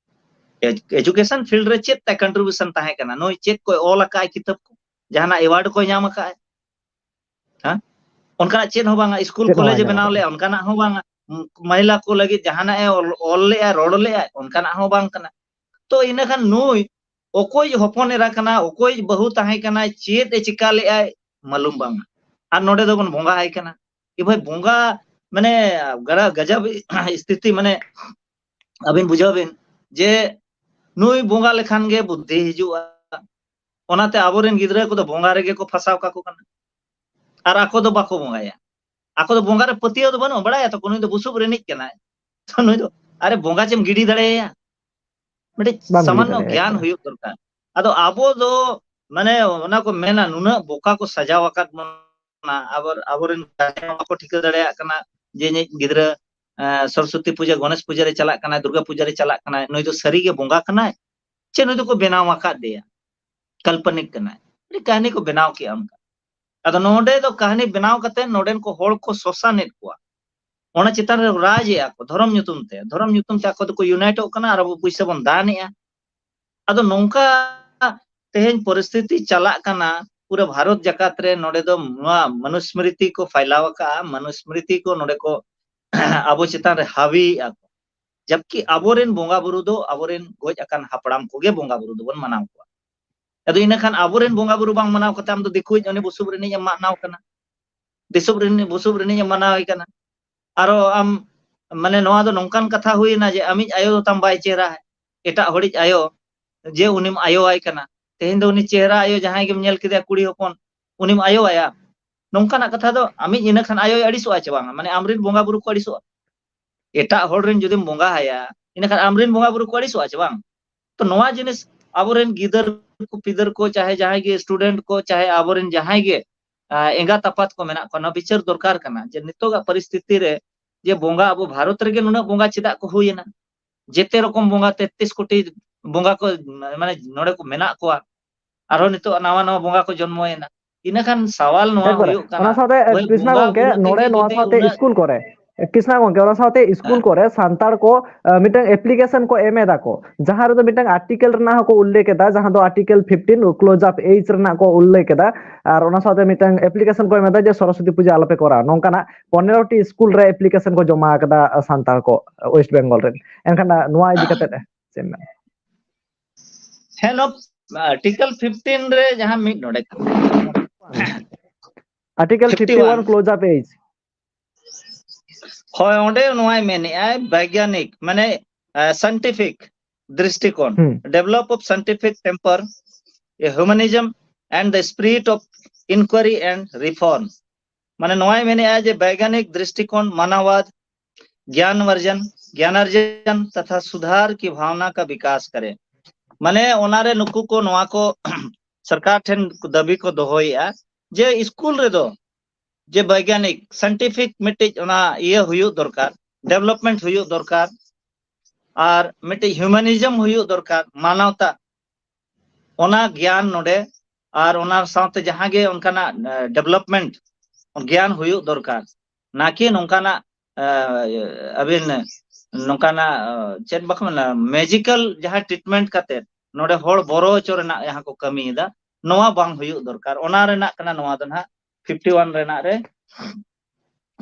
ᱮᱡᱩᱠᱮᱥᱚᱱ ᱯᱷᱤᱞᱰ ᱨᱮ ᱪᱮᱫ ᱛᱟᱭ ᱠᱚᱱᱴᱨᱤᱵᱤᱭᱩᱥᱚᱱ ᱛᱟᱦᱮᱸ ᱠᱟᱱᱟ? ᱱᱩᱭ ᱪᱮᱫ ᱠᱚᱭ ᱚᱞ ᱟᱠᱟᱫ ᱠᱤᱛᱟᱹᱵ ᱠᱚ? ᱡᱟᱦᱟᱱᱟᱜ ᱮᱣᱟᱨᱰ ᱠᱚᱭ ᱧᱟᱢ ᱟᱠᱟᱫ? ᱦᱮᱸ? ᱚᱱᱠᱟᱱᱟᱜ ᱪᱮᱫ ᱦᱚᱸ ᱵᱟᱝᱟ᱾ ᱥᱠᱩᱞ ᱪᱮᱫ ᱦᱚᱸ ᱠᱚᱞᱮᱡᱽ ᱵᱟᱭ ᱮ ᱧᱟᱢ ᱵᱮᱱᱟᱣ ᱟᱠᱟᱫᱟ᱾ ᱞᱮᱜᱼᱟ, ᱚᱱᱠᱟᱱᱟᱜ ᱦᱚᱸ ᱵᱟᱝᱟ᱾ ᱢᱚᱦᱤᱞᱟ ᱠᱚ ᱞᱟᱹᱜᱤᱫ ᱡᱟᱦᱟᱱᱟᱜ ᱮ ᱚᱞ, ᱚᱞ ᱞᱮᱜᱼᱟ, ᱚᱱᱠᱟᱱᱟᱜ ᱦᱚᱸ ᱵᱟᱝ ᱠᱟᱱᱟ᱾ ᱛᱚ ᱤᱱᱟᱹ ᱠᱷᱟᱱ ᱱᱩᱭ ᱚᱠᱚᱭ ᱦᱚᱯᱚᱱ ᱮᱨᱟ ᱠᱟᱱᱟ, ᱚᱠᱚᱭ ᱵᱟᱹᱦᱩ ᱛᱟᱦᱮᱸ ᱠᱟᱱᱟᱭ, ᱪᱮᱫ ᱮ ᱪᱤᱠᱟ ᱞᱮᱜᱼᱟᱭ, ᱢᱟᱞᱩᱢ ᱵᱟᱝᱟ᱾ ᱟᱨ ᱱᱚᱰᱮ ᱫᱚᱵᱚᱱ ᱵᱚᱸᱜᱟ ᱟᱭ ᱠᱟᱱᱟ᱾ ᱮ ᱵᱷᱟᱭ, ᱵᱚᱸᱜᱟ ᱢᱟᱱᱮ ᱜᱟᱨᱟ-, ᱜᱟᱡᱟᱵ ᱥᱛᱷᱤᱛᱤ, ᱢᱟᱱᱮ ᱟᱹᱵᱤᱱ ᱵᱩᱡᱷᱟᱹᱣ ᱵᱤᱱ ᱡᱮ ᱱᱩᱭ ᱵᱚᱸᱜᱟ ᱞᱮᱠᱷᱟᱱ ᱜᱮ ᱵᱩᱫᱽᱫᱷᱤ ᱦᱤᱡᱩᱜᱼᱟ᱾ ᱚᱱᱟᱛᱮ ᱟᱵᱚᱨᱮᱱ ᱜᱤᱫᱽᱨᱟᱹ ᱠᱚᱫᱚ ᱵᱚᱸᱜᱟ ᱨᱮᱜᱮ ᱠᱚ ᱯᱷᱟᱸᱥᱟᱣ ᱠᱟᱠᱚ ᱠᱟᱱᱟ᱾ ᱟᱨ ᱟᱠᱚ ᱫᱚ ᱵᱟᱠᱚ ᱵᱚᱸᱜᱟᱭᱟ᱾ ᱟᱠᱚ ᱫᱚ ᱵᱚᱸᱜᱟ ᱨᱮ ᱯᱟᱹᱛᱭᱟᱹᱣ ᱫᱚ ᱵᱟᱹᱱᱩᱜᱼᱟ, ᱵᱟᱲᱟᱭᱟ ᱛᱚ, ᱱᱩᱭ ᱫᱚ ᱵᱩᱥᱩᱵ ᱨᱤᱱᱤᱡ ᱠᱟᱱᱟᱭ᱾ ᱛᱚ ᱱᱩᱭ ᱫᱚ, ᱟᱨᱮ, ᱵᱚᱸᱜᱟ ᱪᱮᱢ ᱜᱤᱰᱤ ᱫᱟᱲᱮᱭᱟᱭᱟ? ᱢᱤᱫᱴᱤᱡ ᱵᱟᱢ ᱜᱤᱰᱤ ᱥᱟᱢᱟᱱᱱᱚ ᱫᱟᱲᱮᱭᱟᱭᱟ ᱜᱮᱭᱟᱱ ᱛᱚ᱾ ᱦᱩᱭᱩᱜ ᱫᱚᱨᱠᱟᱨ᱾ ᱟᱫᱚ ᱟᱵᱚ ᱫᱚ, ᱢᱟᱱᱮ, ᱚᱱᱟ ᱠᱚ ᱢᱮᱱᱟ, ᱱᱩᱱᱟᱹᱜ ᱵᱚᱠᱟ ᱠᱚ ᱥᱟᱡᱟᱣ ᱟᱠᱟᱫ ᱵᱚᱱᱟ, ᱟᱵᱚ, ᱟᱵᱚᱨᱮᱱ ᱜᱟᱨᱡᱮᱱ ᱵᱟᱠᱚ ᱴᱷᱤᱠᱟᱹ ᱫᱟᱲᱮᱭᱟᱜ ᱠᱟᱱᱟ ᱡᱮ ᱤᱧᱤᱡ ᱜᱤᱫᱽᱨᱟᱹ, ᱮ, ᱥᱚᱨᱚᱥᱚᱛᱤ ᱯᱩᱡᱟᱹ, ᱜᱚᱱᱮᱥ ᱯᱩᱡᱟᱹ ᱨᱮ ᱪᱟᱞᱟᱜ ᱠᱟᱱᱟᱭ, ᱫᱩᱨᱜᱟ ᱯᱩᱡᱟᱹ ᱨᱮ ᱪᱟᱞᱟᱜ ᱠᱟᱱᱟᱭ, ᱱᱩᱭ ᱫᱚ ᱥᱟᱹᱨᱤ ᱜᱮ ᱵᱚᱸᱜᱟ ᱠᱟᱱᱟᱭ ᱪᱮ ᱱᱩᱭ ᱫᱚᱠᱚ ᱵᱮᱱᱟᱣ ᱟᱠᱟᱫ ᱫᱮᱭᱟ, ᱠᱟᱞᱯᱚᱱᱤᱠ ᱠᱟᱱᱟᱭ, ᱢᱤᱫᱴᱤᱡ ᱠᱟᱹᱦᱱᱤ ᱠᱚ ᱵᱮᱱᱟᱣ ᱠᱮᱜᱼᱟ ᱚᱱᱠᱟ᱾ ᱟᱫᱚ ᱱᱚᱰᱮ ᱫᱚ ᱠᱟᱹᱦᱱᱤ ᱵᱮᱱᱟᱣ ᱠᱟᱛᱮ ᱱᱚᱰᱮᱱ ᱠᱚ ᱦᱚᱲ ᱠᱚ ᱥᱚᱥᱟᱱᱮᱫ ᱠᱚᱣᱟ, ᱚᱱᱟ ᱪᱮᱛᱟᱱ ᱨᱮ ᱨᱟᱡᱽ ᱮᱜᱼᱟ ᱠᱚ ᱫᱷᱚᱨᱚᱢ ᱧᱩᱛᱩᱢ ᱛᱮ, ᱫᱷᱚᱨᱚᱢ ᱧᱩᱛᱩᱢ ᱛᱮ ᱟᱠᱚ ᱫᱚᱠᱚ ᱤᱭᱩᱱᱟᱭᱤᱴᱚᱜ ᱠᱟᱱᱟ ᱟᱨ ᱟᱵᱚ ᱯᱩᱭᱥᱟᱹ ᱵᱚᱱ ᱫᱟᱱ ᱮᱜᱼᱟ᱾ ᱟᱫᱚ ᱱᱚᱝᱠᱟ ᱛᱮᱦᱮᱧ ᱯᱚᱨᱤᱥᱛᱷᱤᱛᱤ ᱪᱟᱞᱟᱜ ᱠᱟᱱᱟ ᱯᱩᱨᱟᱹ ᱵᱷᱟᱨᱚᱛ ᱡᱟᱠᱟᱛ ᱨᱮ᱾ ᱱᱚᱰᱮ ᱫᱚ ᱱᱚᱣᱟ ᱢᱟᱱᱩᱥᱢᱨᱤᱛᱤ ᱠᱚ ᱯᱷᱟᱭᱞᱟᱣ ᱟᱠᱟᱜᱼᱟ, ᱢᱟᱱᱩᱥᱢᱨᱤᱛᱤ ᱠᱚ ᱱᱚᱰᱮ ᱠᱚ ᱟᱵᱚ ᱪᱮᱛᱟᱱ ᱨᱮ ᱦᱟᱹᱣᱤᱭᱮᱫᱼᱟ ᱠᱚ᱾ ᱡᱟᱵᱠᱤ ᱟᱵᱚᱨᱮᱱ ᱵᱚᱸᱜᱟ ᱵᱩᱨᱩ ᱫᱚ ᱟᱵᱚᱨᱮᱱ ᱜᱚᱡ ᱟᱠᱟᱱ ᱦᱟᱯᱲᱟᱢ ᱠᱚᱜᱮ ᱵᱚᱸᱜᱟ ᱵᱩᱨᱩ ᱫᱚᱵᱚᱱ ᱢᱟᱱᱟᱣ ᱠᱚᱣᱟ᱾ ᱟᱫᱚ ᱤᱱᱟᱹ ᱠᱷᱟᱱ ᱟᱵᱚᱨᱮᱱ ᱵᱚᱸᱜᱟ ᱵᱩᱨᱩ ᱵᱟᱝ ᱢᱟᱱᱟᱣ ᱠᱟᱛᱮ ᱟᱢ ᱫᱚ ᱫᱤᱠᱩᱭᱤᱡ ᱩᱱᱤ ᱵᱩᱥᱩᱵ ᱨᱤᱱᱤᱡ ᱮᱢ ᱢᱟᱱᱟᱣ ᱠᱟᱱᱟ, ᱫᱤᱥᱩᱵ ᱨᱤᱱᱤᱡ ᱵᱩᱥᱩᱵ ᱨᱤᱱᱤᱡ ᱮᱢ ᱢᱟᱱᱟᱣᱮ ᱠᱟᱱᱟ᱾ ᱟᱨᱚ ᱟᱢ ᱢᱟᱱᱮ ᱱᱚᱣᱟ ᱫᱚ ᱱᱚᱝᱠᱟᱱ ᱠᱟᱛᱷᱟ ᱦᱩᱭᱮᱱᱟ ᱡᱮ ᱟᱢᱤᱡ ᱟᱭᱳ ᱫᱚ ᱛᱟᱢ ᱵᱟᱭ ᱪᱮᱦᱨᱟ, ᱮᱴᱟᱜ ᱦᱚᱲᱤᱡ ᱟᱭᱳ ᱡᱮ ᱩᱱᱤᱢ ᱟᱭᱳᱣᱟᱭ ᱠᱟᱱᱟ᱾ ᱛᱮᱦᱮᱧ ᱫᱚ ᱩᱱᱤ ᱪᱮᱦᱨᱟ ᱟᱭᱳ ᱡᱟᱦᱟᱸᱭ ᱜᱮᱢ ᱧᱮᱞ ᱠᱮᱫᱮᱭᱟ ᱠᱩᱲᱤ ᱦᱚᱯᱚᱱ, ᱩᱱᱤᱢ ᱟᱭᱳᱣᱟᱭᱟ᱾ ᱱᱚᱝᱠᱟᱱᱟᱜ ᱠᱟᱛᱷᱟ ᱫᱚ ᱟᱢᱤᱡ ᱤᱱᱟᱹ ᱠᱷᱟᱱ ᱟᱭᱳᱭ ᱟᱹᱲᱤᱥᱚᱜᱼᱟ ᱪᱮ ᱵᱟᱝ? ᱢᱟᱱᱮ ᱟᱢᱨᱮᱱ ᱵᱚᱸᱜᱟ ᱵᱩᱨᱩ ᱠᱚ ᱟᱹᱲᱤᱥᱚᱜᱼᱟ᱾ ᱮᱴᱟᱜ ᱦᱚᱲ ᱨᱮᱱ ᱡᱩᱫᱤᱢ ᱵᱚᱸᱜᱟ ᱟᱭᱟ, ᱤᱱᱟᱹ ᱠᱷᱟᱱ ᱟᱢᱨᱮᱱ ᱵᱚᱸᱜᱟ ᱵᱩᱨᱩ ᱠᱚ ᱟᱹᱲᱤᱥᱚᱜᱼᱟ ᱪᱮ ᱵᱟᱝ? ᱛᱚ ᱱᱚᱣᱟ ᱡᱤᱱᱤᱥ ᱟᱵᱚᱨᱮᱱ ᱜᱤᱫᱟᱹᱨ ᱠᱚ ᱯᱤᱫᱟᱹᱨ ᱠᱚ ᱪᱟᱦᱮ ᱡᱟᱦᱟᱸᱭ ᱜᱮ student ᱠᱚ ᱪᱟᱦᱮ ᱟᱵᱚᱨᱮᱱ ᱡᱟᱦᱟᱸᱭ ᱜᱮ ᱮᱸᱜᱟᱛ ᱟᱯᱟᱛ ᱠᱚ ᱢᱮᱱᱟᱜ ᱠᱚᱣᱟ, ᱱᱚᱣᱟ ᱵᱤᱪᱟᱹᱨ ᱫᱚᱨᱠᱟᱨ ᱠᱟᱱᱟ ᱡᱮ ᱱᱤᱛᱚᱜᱟᱜ ᱯᱚᱨᱤᱥᱛᱷᱤᱛᱤ ᱨᱮ ᱡᱮ ᱵᱚᱸᱜᱟ ᱟᱵᱚ ᱵᱷᱟᱨᱚᱛ ᱨᱮᱜᱮ ᱱᱩᱱᱟᱹᱜ ᱵᱚᱸᱜᱟ ᱪᱮᱫᱟᱜ ᱠᱚ ᱦᱩᱭᱮᱱᱟ? ᱡᱮᱛᱮ ᱨᱚᱠᱚᱢ ᱵᱚᱸᱜᱟ ᱛᱮᱛᱨᱤᱥ ᱠᱳᱴᱤ ᱵᱚᱸᱜᱟ ᱠᱚ ᱢᱟᱱᱮ ᱱᱚᱰᱮ ᱠᱚ ᱢᱮᱱᱟᱜ ᱠᱚᱣᱟ, ᱟᱨᱦᱚᱸ ᱱᱤᱛᱚᱜ ᱱᱟᱣᱟ ᱱᱟᱣᱟ ᱵᱚᱸᱜᱟ ᱠᱚ ᱡᱚᱱᱢᱚᱭᱮᱱᱟ᱾ ᱤᱱᱟᱹᱠᱷᱟᱱ ᱥᱟᱣᱟᱞ ᱱᱚᱣᱟ ᱮᱠᱵᱟᱨᱮ᱾ ᱦᱩᱭᱩᱜ ᱠᱟᱱᱟ, ᱚᱱᱟ ᱥᱟᱶᱛᱮ, ᱵᱷᱟᱹᱭ, ᱠᱨᱤᱥᱱᱟ ᱵᱚᱸᱜᱟ ᱜᱚᱝᱠᱮ, ᱵᱩᱨᱩ ᱛᱮᱜᱮ ᱱᱚᱰᱮ ᱱᱚᱣᱟ ᱡᱩᱫᱤ ᱥᱟᱶᱛᱮ ᱩᱱᱟᱹᱜ ᱥᱠᱩᱞ ᱠᱚᱨᱮ, ᱠᱨᱤᱥᱱᱟ ᱜᱚᱝᱠᱮ, ᱚᱱᱟ ᱥᱟᱶᱛᱮ ᱥᱠᱩᱞ ᱦᱮᱸ᱾ ᱠᱚᱨᱮ ᱥᱟᱱᱛᱟᱲ ᱠᱚ, ᱟᱸ, ᱢᱤᱫᱴᱟᱝ application ᱠᱚ ᱮᱢ ᱮᱫᱟ ᱠᱚ, ᱡᱟᱦᱟᱸ ᱨᱮᱫᱚ ᱢᱤᱫᱴᱟᱝ article ᱨᱮᱱᱟᱜ ᱦᱚᱸᱠᱚ ᱩᱞᱞᱮᱠᱷ ᱮᱫᱟ, ᱡᱟᱦᱟᱸ ᱫᱚ article fifteen, close of age ᱨᱮᱱᱟᱜ ᱠᱚ ᱩᱞᱞᱮᱠᱷ ᱮᱫᱟ᱾ ᱟᱨ ᱚᱱᱟ ᱥᱟᱶᱛᱮ ᱢᱤᱫᱴᱟᱝ application ᱠᱚ ᱮᱢ ᱮᱫᱟ ᱡᱮ ᱥᱚᱨᱚᱥᱚᱛᱤ ᱯᱩᱡᱟᱹ ᱟᱞᱚᱯᱮ ᱠᱚᱨᱟᱣᱟ᱾ ᱱᱚᱝᱠᱟᱱᱟᱜ ᱯᱚᱱᱮᱨᱚ ᱴᱤ ᱥᱠᱩᱞ ᱨᱮ application ᱠᱚ ᱡᱚᱢᱟ ᱟᱠᱟᱫᱟ, ᱟᱸ, ᱥᱟᱱᱛᱟᱲ ᱠᱚ West Bengal ᱨᱮᱱ᱾ ᱮᱱᱠᱷᱟᱱ, ᱟᱸ, ᱱᱚᱣᱟ ᱤᱫᱤ ᱠᱟᱛᱮ ᱪᱮᱫ ᱮᱢ ᱢᱮᱱᱟ? ᱦᱮᱸ, ᱱᱚᱣᱟ article fifteen ᱨᱮ ᱡᱟᱦᱟᱸ ᱢᱤᱫ ᱱᱚᱰᱮ ᱠᱟᱛᱷᱟ᱾ Article fifty one, fifty one, close of age. ᱦᱳᱭ, ᱚᱸᱰᱮ ᱱᱚᱣᱟᱭ ᱢᱮᱱᱮᱜᱼᱟᱭ, ᱵᱳᱭᱜᱟᱱᱤᱠ, ᱢᱟᱱᱮ, ᱟᱸ, scientific ᱫᱨᱤᱥᱴᱤᱠᱳᱱ, ᱦᱩᱸ᱾ Develop of scientific temper, a humanism and the spirit of inquiry and reform. ᱢᱟᱱᱮ ᱱᱚᱣᱟᱭ ᱢᱮᱱᱮᱜᱼᱟ ᱡᱮ ᱵᱳᱭᱜᱟᱱᱤᱠ ᱫᱨᱤᱥᱴᱤᱠᱳᱱ, ᱢᱟᱱᱟᱣᱟᱫ, ᱜᱭᱟᱱ ᱚᱨᱡᱚᱱ, ᱜᱭᱟᱱᱟᱨᱡᱚᱱ ᱛᱟᱛᱷᱟ ᱥᱩᱫᱷᱟᱨ ᱠᱤ ᱵᱷᱟᱵᱽᱱᱟ ᱠᱟ ᱵᱤᱠᱟᱥ ᱠᱟᱨᱮ᱾ ᱢᱟᱱᱮ ᱚᱱᱟᱨᱮ ᱱᱩᱠᱩ ᱠᱚ ᱱᱚᱣᱟ ᱠᱚ ᱥᱚᱨᱠᱟᱨ ᱴᱷᱮᱱ ᱫᱟᱹᱵᱤ ᱠᱚ ᱫᱚᱦᱚᱭᱮᱜᱼᱟ ᱡᱮ ᱥᱠᱩᱞ ᱨᱮᱫᱚ ᱡᱮ ᱵᱳᱭᱜᱟᱱᱤᱠ, scientific ᱢᱤᱫᱴᱤᱡ ᱚᱱᱟ ᱤᱭᱟᱹ ᱦᱩᱭᱩᱜ ᱫᱚᱨᱠᱟᱨ, development ᱦᱩᱭᱩᱜ ᱫᱚᱨᱠᱟᱨ, ᱟᱨ ᱢᱤᱫᱴᱤᱡ humanism ᱦᱩᱭᱩᱜ ᱫᱚᱨᱠᱟᱨ, ᱢᱟᱱᱚᱣᱛᱟ, ᱚᱱᱟ ᱜᱮᱭᱟᱱ ᱱᱚᱰᱮ, ᱟᱨ ᱚᱱᱟ ᱥᱟᱶᱛᱮ ᱡᱟᱦᱟᱸ ᱜᱮ ᱚᱱᱠᱟᱱᱟᱜ, ᱮ, development ᱜᱮᱭᱟᱱ ᱦᱩᱭᱩᱜ ᱫᱚᱨᱠᱟᱨ, ᱱᱟᱠᱤ ᱱᱚᱝᱠᱟᱱᱟᱜ, ᱮ, ᱟᱹᱵᱤᱱ ᱱᱚᱝᱠᱟᱱᱟᱜ, ᱮ, ᱪᱮᱫ ᱵᱟᱠᱚ ᱢᱮᱱᱟ, magical ᱡᱟᱦᱟᱸ treatment ᱠᱟᱛᱮ ᱱᱚᱰᱮ ᱦᱚᱲ ᱵᱚᱨᱚ ᱦᱚᱪᱚ ᱨᱮᱱᱟᱜ ᱡᱟᱦᱟᱸ ᱠᱚ ᱠᱟᱹᱢᱤᱭᱮᱫᱟ, ᱱᱚᱣᱟ ᱵᱟᱝ ᱦᱩᱭᱩᱜ ᱫᱚᱨᱠᱟᱨ᱾ ᱚᱱᱟ ᱨᱮᱱᱟᱜ ᱠᱟᱱᱟ ᱱᱚᱣᱟ ᱫᱚ ᱱᱟᱦᱟᱜ fifty one ᱨᱮᱱᱟᱜ ᱨᱮ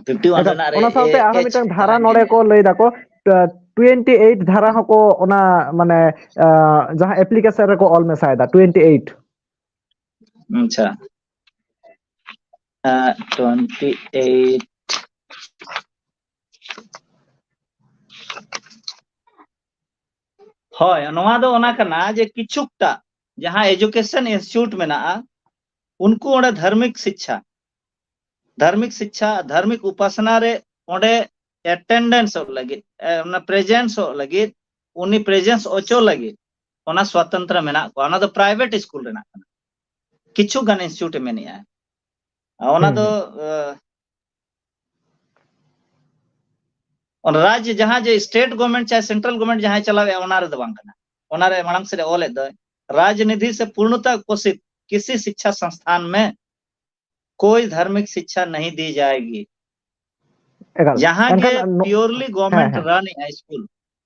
ᱯᱷᱤᱯᱴᱤ ᱳᱣᱟᱱ ᱨᱮᱱᱟᱜ ᱨᱮ ᱚᱱᱟ ᱥᱟᱶᱛᱮ ᱮ, ᱟᱨᱦᱚᱸ ᱮᱪ ᱢᱤᱫᱴᱟᱝ ᱫᱷᱟᱨᱟ ᱡᱟᱦᱟᱸ ᱱᱚᱰᱮ ᱧᱮᱞ ᱠᱚ ᱞᱟᱹᱭ ᱫᱟᱠᱚ, ᱴᱩᱭᱮᱱᱴᱤ ᱮᱭᱤᱴ ᱫᱷᱟᱨᱟ ᱦᱚᱸᱠᱚ ᱚᱱᱟ, ᱢᱟᱱᱮ, ᱟᱸ, ᱡᱟᱦᱟᱸ ᱮᱯᱞᱤᱠᱮᱥᱚᱱ ᱨᱮᱠᱚ ᱚᱞ ᱢᱮᱥᱟᱭᱮᱫᱟ, ᱴᱩᱭᱮᱱᱴᱤ ᱮᱭᱤᱴ᱾ ᱟᱪᱪᱷᱟ᱾ ᱟᱸ, ᱴᱩᱭᱮᱱᱴᱤ ᱮᱭᱤᱴ᱾ ᱦᱳᱭ, ᱱᱚᱣᱟ ᱫᱚ ᱚᱱᱟ ᱠᱟᱱᱟ ᱡᱮ ᱠᱤᱪᱷᱩᱠᱴᱟ ᱡᱟᱦᱟᱸ ᱮᱡᱩᱠᱮᱥᱚᱱ ᱤᱱᱥᱴᱤᱴᱭᱩᱴ ᱢᱮᱱᱟᱜᱼᱟ, ᱩᱱᱠᱩ ᱚᱸᱰᱮ ᱫᱷᱟᱨᱢᱤᱠ ᱥᱤᱪᱪᱷᱟ, ᱫᱷᱟᱨᱢᱤᱠ ᱥᱤᱪᱪᱷᱟ, ᱫᱷᱟᱨᱢᱤᱠ ᱩᱯᱟᱥᱱᱟ ᱨᱮ ᱚᱸᱰᱮ ᱮᱴᱮᱱᱰᱮᱱᱥᱚᱜ ᱞᱟᱹᱜᱤᱫ, ᱮ, ᱚᱱᱟ ᱯᱨᱮᱡᱮᱱᱥᱚᱜ ᱞᱟᱹᱜᱤᱫ, ᱩᱱᱤ ᱯᱨᱮᱡᱮᱱᱥ ᱦᱚᱪᱚ ᱞᱟᱹᱜᱤᱫ ᱚᱱᱟ ᱥᱣᱟᱛᱚᱱᱛᱨᱚ ᱢᱮᱱᱟᱜ ᱠᱚᱣᱟ᱾ ᱚᱱᱟ ᱫᱚ ᱯᱨᱟᱭᱵᱷᱮᱴ ᱥᱠᱩᱞ ᱨᱮᱱᱟᱜ ᱠᱟᱱᱟ᱾ ᱠᱤᱪᱷᱩ ᱜᱟᱱ ᱤᱱᱥᱴᱤᱴᱭᱩᱴ ᱮ ᱢᱮᱱᱮᱜᱼᱟ᱾ ᱚᱱᱟ ᱦᱩᱸ, ᱫᱚ, ᱦᱩᱸ᱾ ᱮ, ᱚᱱᱟ ᱨᱟᱡᱽ ᱡᱟᱦᱟᱸ ᱡᱮ ᱥᱴᱮᱴ ᱜᱚᱵᱷᱢᱮᱱᱴ ᱪᱟᱦᱮ ᱥᱮᱱᱴᱨᱟᱞ ᱜᱚᱵᱷᱢᱮᱱᱴ ᱡᱟᱦᱟᱸᱭ ᱪᱟᱞᱟᱣᱮᱫᱼᱟ, ᱚᱱᱟ ᱨᱮᱫᱚ ᱵᱟᱝ ᱠᱟᱱᱟ᱾ ᱚᱱᱟ ᱨᱮ ᱢᱟᱲᱟᱝ ᱥᱮᱫ ᱮ ᱚᱞᱮᱫ ᱫᱚᱭ, "राजनिधि से पूर्णता पोषित किसी शिक्षा संस्थान में कोई धार्मिक शिक्षा नहीं दी जाएगी।" ᱮᱠᱟᱞ᱾ ᱡᱟᱦᱟᱸ ᱜᱮ ᱮᱱᱠᱷᱟᱱ ᱱᱚ-, ᱯᱤᱭᱳᱨᱞᱤ ᱦᱮᱸ, ᱜᱚᱵᱷᱢᱮᱱᱴ ᱦᱮᱸ᱾ ᱨᱟᱱ ᱮᱜᱼᱟᱭ ᱥᱠᱩᱞ,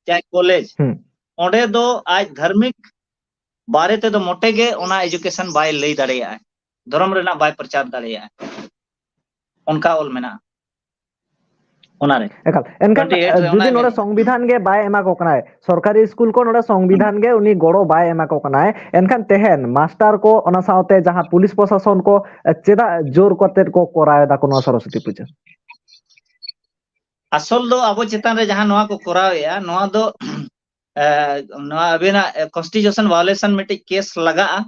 ᱪᱟᱦᱮ ᱠᱚᱞᱮᱡᱽ, ᱦᱩᱸ᱾ ᱚᱸᱰᱮ ᱫᱚ ᱟᱡ ᱫᱷᱟᱨᱢᱤᱠ ᱵᱟᱨᱮ ᱛᱮᱫᱚ ᱢᱚᱴᱮ ᱜᱮ ᱚᱱᱟ ᱮᱡᱩᱠᱮᱥᱚᱱ ᱵᱟᱭ ᱞᱟᱹᱭ ᱫᱟᱲᱮᱭᱟᱜᱼᱟ, ᱫᱷᱚᱨᱚᱢ ᱨᱮᱱᱟᱜ ᱵᱟᱭ ᱯᱨᱚᱪᱟᱨ ᱫᱟᱲᱮᱭᱟᱜᱼᱟ᱾ ᱚᱱᱠᱟ ᱚᱞ ᱢᱮᱱᱟᱜᱼᱟ ᱚᱱᱟᱨᱮ᱾ ᱮᱠᱟᱞ᱾ ᱮᱱᱠᱷᱟᱱ, ᱴᱩᱭᱮᱱᱴᱤ ᱮᱭᱤᱴ ᱨᱮ ᱡᱩᱫᱤ ᱚᱱᱟᱭ ᱱᱚᱰᱮ ᱢᱮᱱᱮᱫᱼᱟ᱾ ᱥᱚᱝᱵᱤᱫᱷᱟᱱ ᱜᱮ ᱵᱟᱭ ᱮᱢᱟ ᱠᱚ ᱠᱟᱱᱟᱭ, ᱥᱚᱨᱠᱟᱨᱤ ᱥᱠᱩᱞ ᱠᱚ ᱱᱚᱰᱮ ᱥᱚᱝᱵᱤᱫᱷᱟᱱ ᱜᱮ ᱩᱱᱤ ᱜᱚᱲᱚ ᱵᱟᱭ ᱮᱢᱟ ᱠᱚ ᱠᱟᱱᱟᱭ, ᱮᱱᱠᱷᱟᱱ ᱛᱮᱦᱮᱧ ᱢᱟᱥᱴᱟᱨ ᱠᱚ, ᱚᱱᱟ ᱥᱟᱶᱛᱮ ᱡᱟᱦᱟᱸ ᱯᱩᱞᱤᱥ ᱯᱨᱚᱥᱟᱥᱚᱱ ᱠᱚ, ᱪᱮᱫᱟᱜ ᱡᱳᱨ ᱠᱟᱛᱮᱫ ᱠᱚ ᱠᱚᱨᱟᱣ ᱮᱫᱟ ᱠᱚ ᱱᱚᱣᱟ ᱥᱚᱨᱚᱥᱚᱛᱤ ᱯᱩᱡᱟᱹ? ᱟᱥᱚᱞ ᱫᱚ ᱟᱵᱚ ᱪᱮᱛᱟᱱ ᱨᱮ ᱡᱟᱦᱟᱸ ᱱᱚᱣᱟ ᱠᱚ ᱠᱚᱨᱟᱣᱮᱫᱼᱟ, ᱱᱚᱣᱟ ᱫᱚ, ᱮ, ᱱᱚᱣᱟ ᱟᱵᱤᱱᱟᱜ, ᱮ, ᱠᱚᱱᱥᱴᱤᱴᱤᱭᱩᱥᱚᱱ ᱵᱷᱟᱭᱳᱞᱮᱥᱚᱱ ᱢᱤᱫᱴᱤᱡ ᱠᱮᱥ ᱞᱟᱜᱟᱜᱼᱟ᱾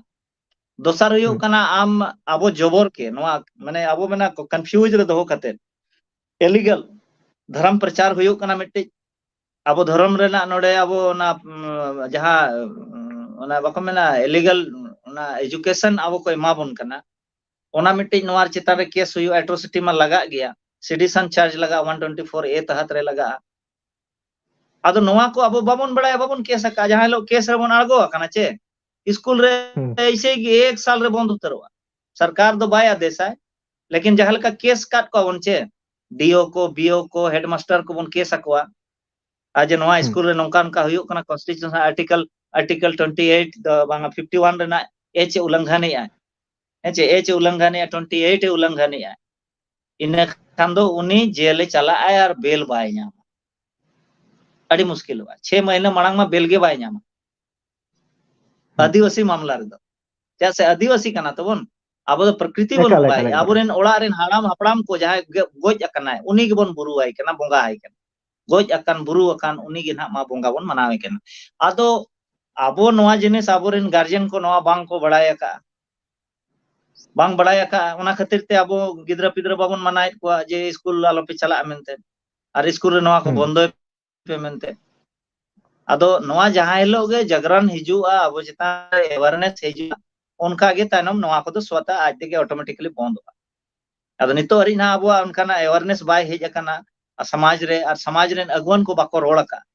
ᱫᱚᱥᱟᱨ ᱦᱩᱭᱩᱜ ᱦᱩᱸ᱾ ᱠᱟᱱᱟ, ᱟᱢ ᱟᱵᱚ ᱡᱚᱵᱚᱨ ᱠᱮ ᱱᱚᱣᱟ, ᱢᱟᱱᱮ, ᱟᱵᱚ ᱢᱮᱱᱟ ᱠᱚᱱᱯᱷᱤᱭᱩᱡᱽ ᱨᱮ ᱫᱚᱦᱚ ᱠᱟᱛᱮ ᱤᱞᱤᱜᱟᱞ ᱫᱷᱚᱨᱚᱢ ᱯᱨᱚᱪᱟᱨ ᱦᱩᱭᱩᱜ ᱠᱟᱱᱟ ᱢᱤᱫᱴᱤᱡ᱾ ᱟᱵᱚ ᱫᱷᱚᱨᱚᱢ ᱨᱮᱱᱟᱜ ᱱᱚᱰᱮ ᱟᱵᱚ ᱚᱱᱟ, ᱩᱢ, ᱡᱟᱦᱟᱸ, ᱩᱢ, ᱚᱱᱟ ᱵᱟᱠᱚ ᱢᱮᱱᱟ ᱤᱞᱤᱜᱟᱞ ᱚᱱᱟ ᱮᱡᱩᱠᱮᱥᱚᱱ ᱟᱵᱚ ᱠᱚ ᱮᱢᱟ ᱵᱚᱱ ᱠᱟᱱᱟ, ᱚᱱᱟ ᱢᱤᱫᱴᱤᱡ ᱱᱚᱣᱟ ᱪᱮᱛᱟᱱ ᱨᱮ ᱠᱮᱥ ᱦᱩᱭᱩᱜᱼᱟ, ᱮᱴᱨᱳᱥᱤᱴᱤ ᱢᱟ ᱞᱟᱜᱟᱜ ᱜᱮᱭᱟ, ᱥᱮᱰᱤᱥᱚᱱ ᱪᱟᱨᱡᱽ ᱞᱟᱜᱟᱜᱼᱟ, ᱚᱣᱟᱱ ᱴᱩᱭᱮᱱᱴᱤ ᱯᱷᱳᱨ ᱮ ᱛᱟᱦᱟᱛ ᱨᱮ ᱞᱟᱜᱟᱜᱼᱟ᱾ ᱟᱫᱚ ᱱᱚᱣᱟ ᱠᱚ ᱟᱵᱚ ᱵᱟᱵᱚᱱ ᱵᱟᱲᱟᱭᱟ, ᱵᱟᱵᱚᱱ ᱠᱮᱥ ᱟᱠᱟᱫᱼᱟ᱾ ᱡᱟᱦᱟᱸ ᱦᱤᱞᱳᱜ ᱠᱮᱥ ᱨᱮᱵᱚᱱ ᱟᱬᱜᱚ ᱟᱠᱟᱱᱟ ᱪᱮ, ᱥᱠᱩᱞ ᱨᱮ ᱦᱩᱸ᱾ ᱮᱭᱥᱮ ᱜᱮ ᱮᱠ ᱥᱟᱞ ᱨᱮ ᱵᱚᱱᱫ ᱩᱛᱟᱹᱨᱚᱜᱼᱟ᱾ ᱥᱚᱨᱠᱟᱨ ᱫᱚ ᱵᱟᱭ ᱟᱫᱮᱥᱟᱭ, ᱞᱮᱠᱤᱱ ᱡᱟᱦᱟᱸ ᱞᱮᱠᱟ ᱠᱮᱥ ᱠᱟᱫ ᱠᱚᱣᱟ ᱵᱚᱱ ᱪᱮ, ᱰᱤ ᱳ ᱠᱚ, ᱵᱤ ᱳ ᱠᱚ, ᱦᱮᱰᱢᱟᱥᱴᱟᱨ ᱠᱚᱵᱚᱱ ᱠᱮᱥ ᱟᱠᱚᱣᱟ᱾ ᱟᱨ ᱡᱮ ᱱᱚᱣᱟ ᱦᱩᱸ᱾ ᱥᱠᱩᱞ ᱨᱮ ᱱᱚᱝᱠᱟ ᱱᱚᱝᱠᱟ ᱦᱩᱭᱩᱜ ᱠᱟᱱᱟ, constitution article, article twenty eight ᱫᱚ ᱵᱟᱝᱟ, ᱯᱷᱤᱯᱴᱤ ᱳᱣᱟᱱ ᱨᱮᱱᱟᱜ ᱮᱪ ᱮ ᱩᱞᱞᱚᱝᱜᱷᱚᱱᱮᱜᱼᱟ, ᱦᱮᱸ ᱪᱮ, ᱮᱪ ᱮ ᱩᱞᱞᱚᱝᱜᱷᱚᱱᱮᱜᱼᱟ, ᱴᱩᱭᱮᱱᱴᱤ ᱮᱭᱤᱴ ᱮ ᱩᱞᱞᱚᱝᱜᱷᱚᱱᱮᱜᱼᱟ᱾ ᱤᱱᱟᱹ ᱠᱷᱟᱱ ᱫᱚ ᱩᱱᱤ ᱡᱮᱞᱮ ᱪᱟᱞᱟᱜᱼᱟᱭ ᱟᱨ ᱵᱮᱞ ᱵᱟᱭ ᱧᱟᱢᱟ᱾ ᱟᱹᱰᱤ ᱢᱩᱥᱠᱤᱞᱚᱜᱼᱟ᱾ ᱪᱷᱮ ᱢᱟᱹᱦᱱᱟᱹ ᱢᱟᱲᱟᱝ ᱢᱟ ᱵᱮᱞ ᱜᱮ ᱵᱟᱭ ᱧᱟᱢᱟ᱾ ᱦᱩᱸ᱾ ᱟᱹᱫᱤᱵᱟᱹᱥᱤ ᱢᱟᱢᱞᱟ ᱨᱮᱫᱚ᱾ ᱪᱮᱫᱟᱜ ᱥᱮ ᱟᱹᱫᱤᱵᱟᱹᱥᱤ ᱠᱟᱱᱟ ᱛᱟᱵᱚᱱ, ᱟᱵᱚ ᱫᱚ ᱯᱨᱚᱠᱨᱤᱛᱤ ᱵᱚᱱ ᱮᱠᱟᱞ, ᱵᱚᱸᱜᱟᱭᱮᱫᱼᱟ᱾ ᱮᱠᱟᱞ, ᱮᱠᱟᱞ᱾ ᱟᱵᱚᱨᱮᱱ ᱚᱲᱟᱜ ᱨᱮᱱ ᱦᱟᱲᱟᱢ ᱦᱟᱯᱲᱟᱢ ᱠᱚ ᱡᱟᱦᱟᱸᱭ ᱜᱮ ᱜᱚᱡ ᱟᱠᱟᱱᱟᱭ, ᱩᱱᱤ ᱜᱮᱵᱚᱱ ᱵᱩᱨᱩ ᱟᱭ ᱠᱟᱱᱟ, ᱵᱚᱸᱜᱟ ᱟᱭ ᱠᱟᱱᱟ᱾ ᱜᱚᱡ ᱟᱠᱟᱱ, ᱵᱩᱨᱩ ᱟᱠᱟᱱ, ᱩᱱᱤ ᱜᱮ ᱱᱟᱦᱟᱜ ᱢᱟ ᱵᱚᱸᱜᱟ ᱵᱚᱱ ᱢᱟᱱᱟᱣᱮ ᱠᱟᱱᱟ᱾ ᱟᱫᱚ ᱟᱵᱚ ᱱᱚᱣᱟ ᱡᱤᱱᱤᱥ ᱟᱵᱚᱨᱮᱱ ᱜᱟᱨᱡᱮᱱ ᱠᱚ ᱱᱚᱣᱟ ᱵᱟᱝ ᱠᱚ ᱵᱟᱲᱟᱭ ᱟᱠᱟᱫᱼᱟ᱾ ᱵᱟᱝ ᱵᱟᱲᱟᱭ ᱟᱠᱟᱫᱼᱟ, ᱚᱱᱟ ᱠᱷᱟᱹᱛᱤᱨ ᱛᱮ ᱟᱵᱚ ᱜᱤᱫᱽᱨᱟᱹ ᱯᱤᱫᱽᱨᱟᱹ ᱵᱟᱵᱚᱱ ᱢᱟᱱᱟᱭᱮᱫ ᱠᱚᱣᱟ ᱡᱮ ᱥᱠᱩᱞ ᱟᱞᱚᱯᱮ ᱪᱟᱞᱟᱜᱼᱟ ᱢᱮᱱᱛᱮ, ᱟᱨ ᱥᱠᱩᱞ ᱨᱮ ᱱᱚᱣᱟ ᱠᱚ ᱦᱩᱸ᱾ ᱵᱚᱱᱫᱚᱭ ᱯᱮ ᱢᱮᱱᱛᱮ᱾ ᱟᱫᱚ ᱱᱚᱣᱟ ᱡᱟᱦᱟᱸ ᱦᱤᱞᱳᱜ ᱜᱮ ᱡᱟᱜᱽᱨᱟᱱ ᱦᱤᱡᱩᱜᱼᱟ, ᱟᱵᱚ ᱪᱮᱛᱟᱱ ᱨᱮ awareness ᱦᱤᱡᱩᱜᱼᱟ, ᱚᱱᱠᱟ ᱜᱮ ᱛᱟᱭᱱᱚᱢ ᱱᱚᱣᱟ ᱠᱚᱫᱚ ᱥᱚᱛᱟ ᱟᱡ ᱛᱮᱜᱮ automatically ᱵᱚᱱᱫᱚᱜᱼᱟ᱾ ᱟᱫᱚ ᱱᱤᱛᱚᱜ ᱦᱟᱹᱨᱤᱡ ᱱᱟᱦᱟᱜ ᱟᱵᱚᱣᱟᱜ ᱚᱱᱠᱟᱱᱟᱜ awareness ᱵᱟᱭ ᱦᱮᱡ ᱟᱠᱟᱱᱟ, ᱟᱨ ᱥᱚᱢᱟᱡᱽ ᱨᱮ, ᱟᱨ ᱥᱚᱢᱟᱡᱽ ᱨᱮᱱ ᱟᱹᱜᱩᱣᱟᱹᱱ ᱠᱚ ᱵᱟᱠᱚ ᱨᱚᱲ ᱟᱠᱟᱫᱼᱟ᱾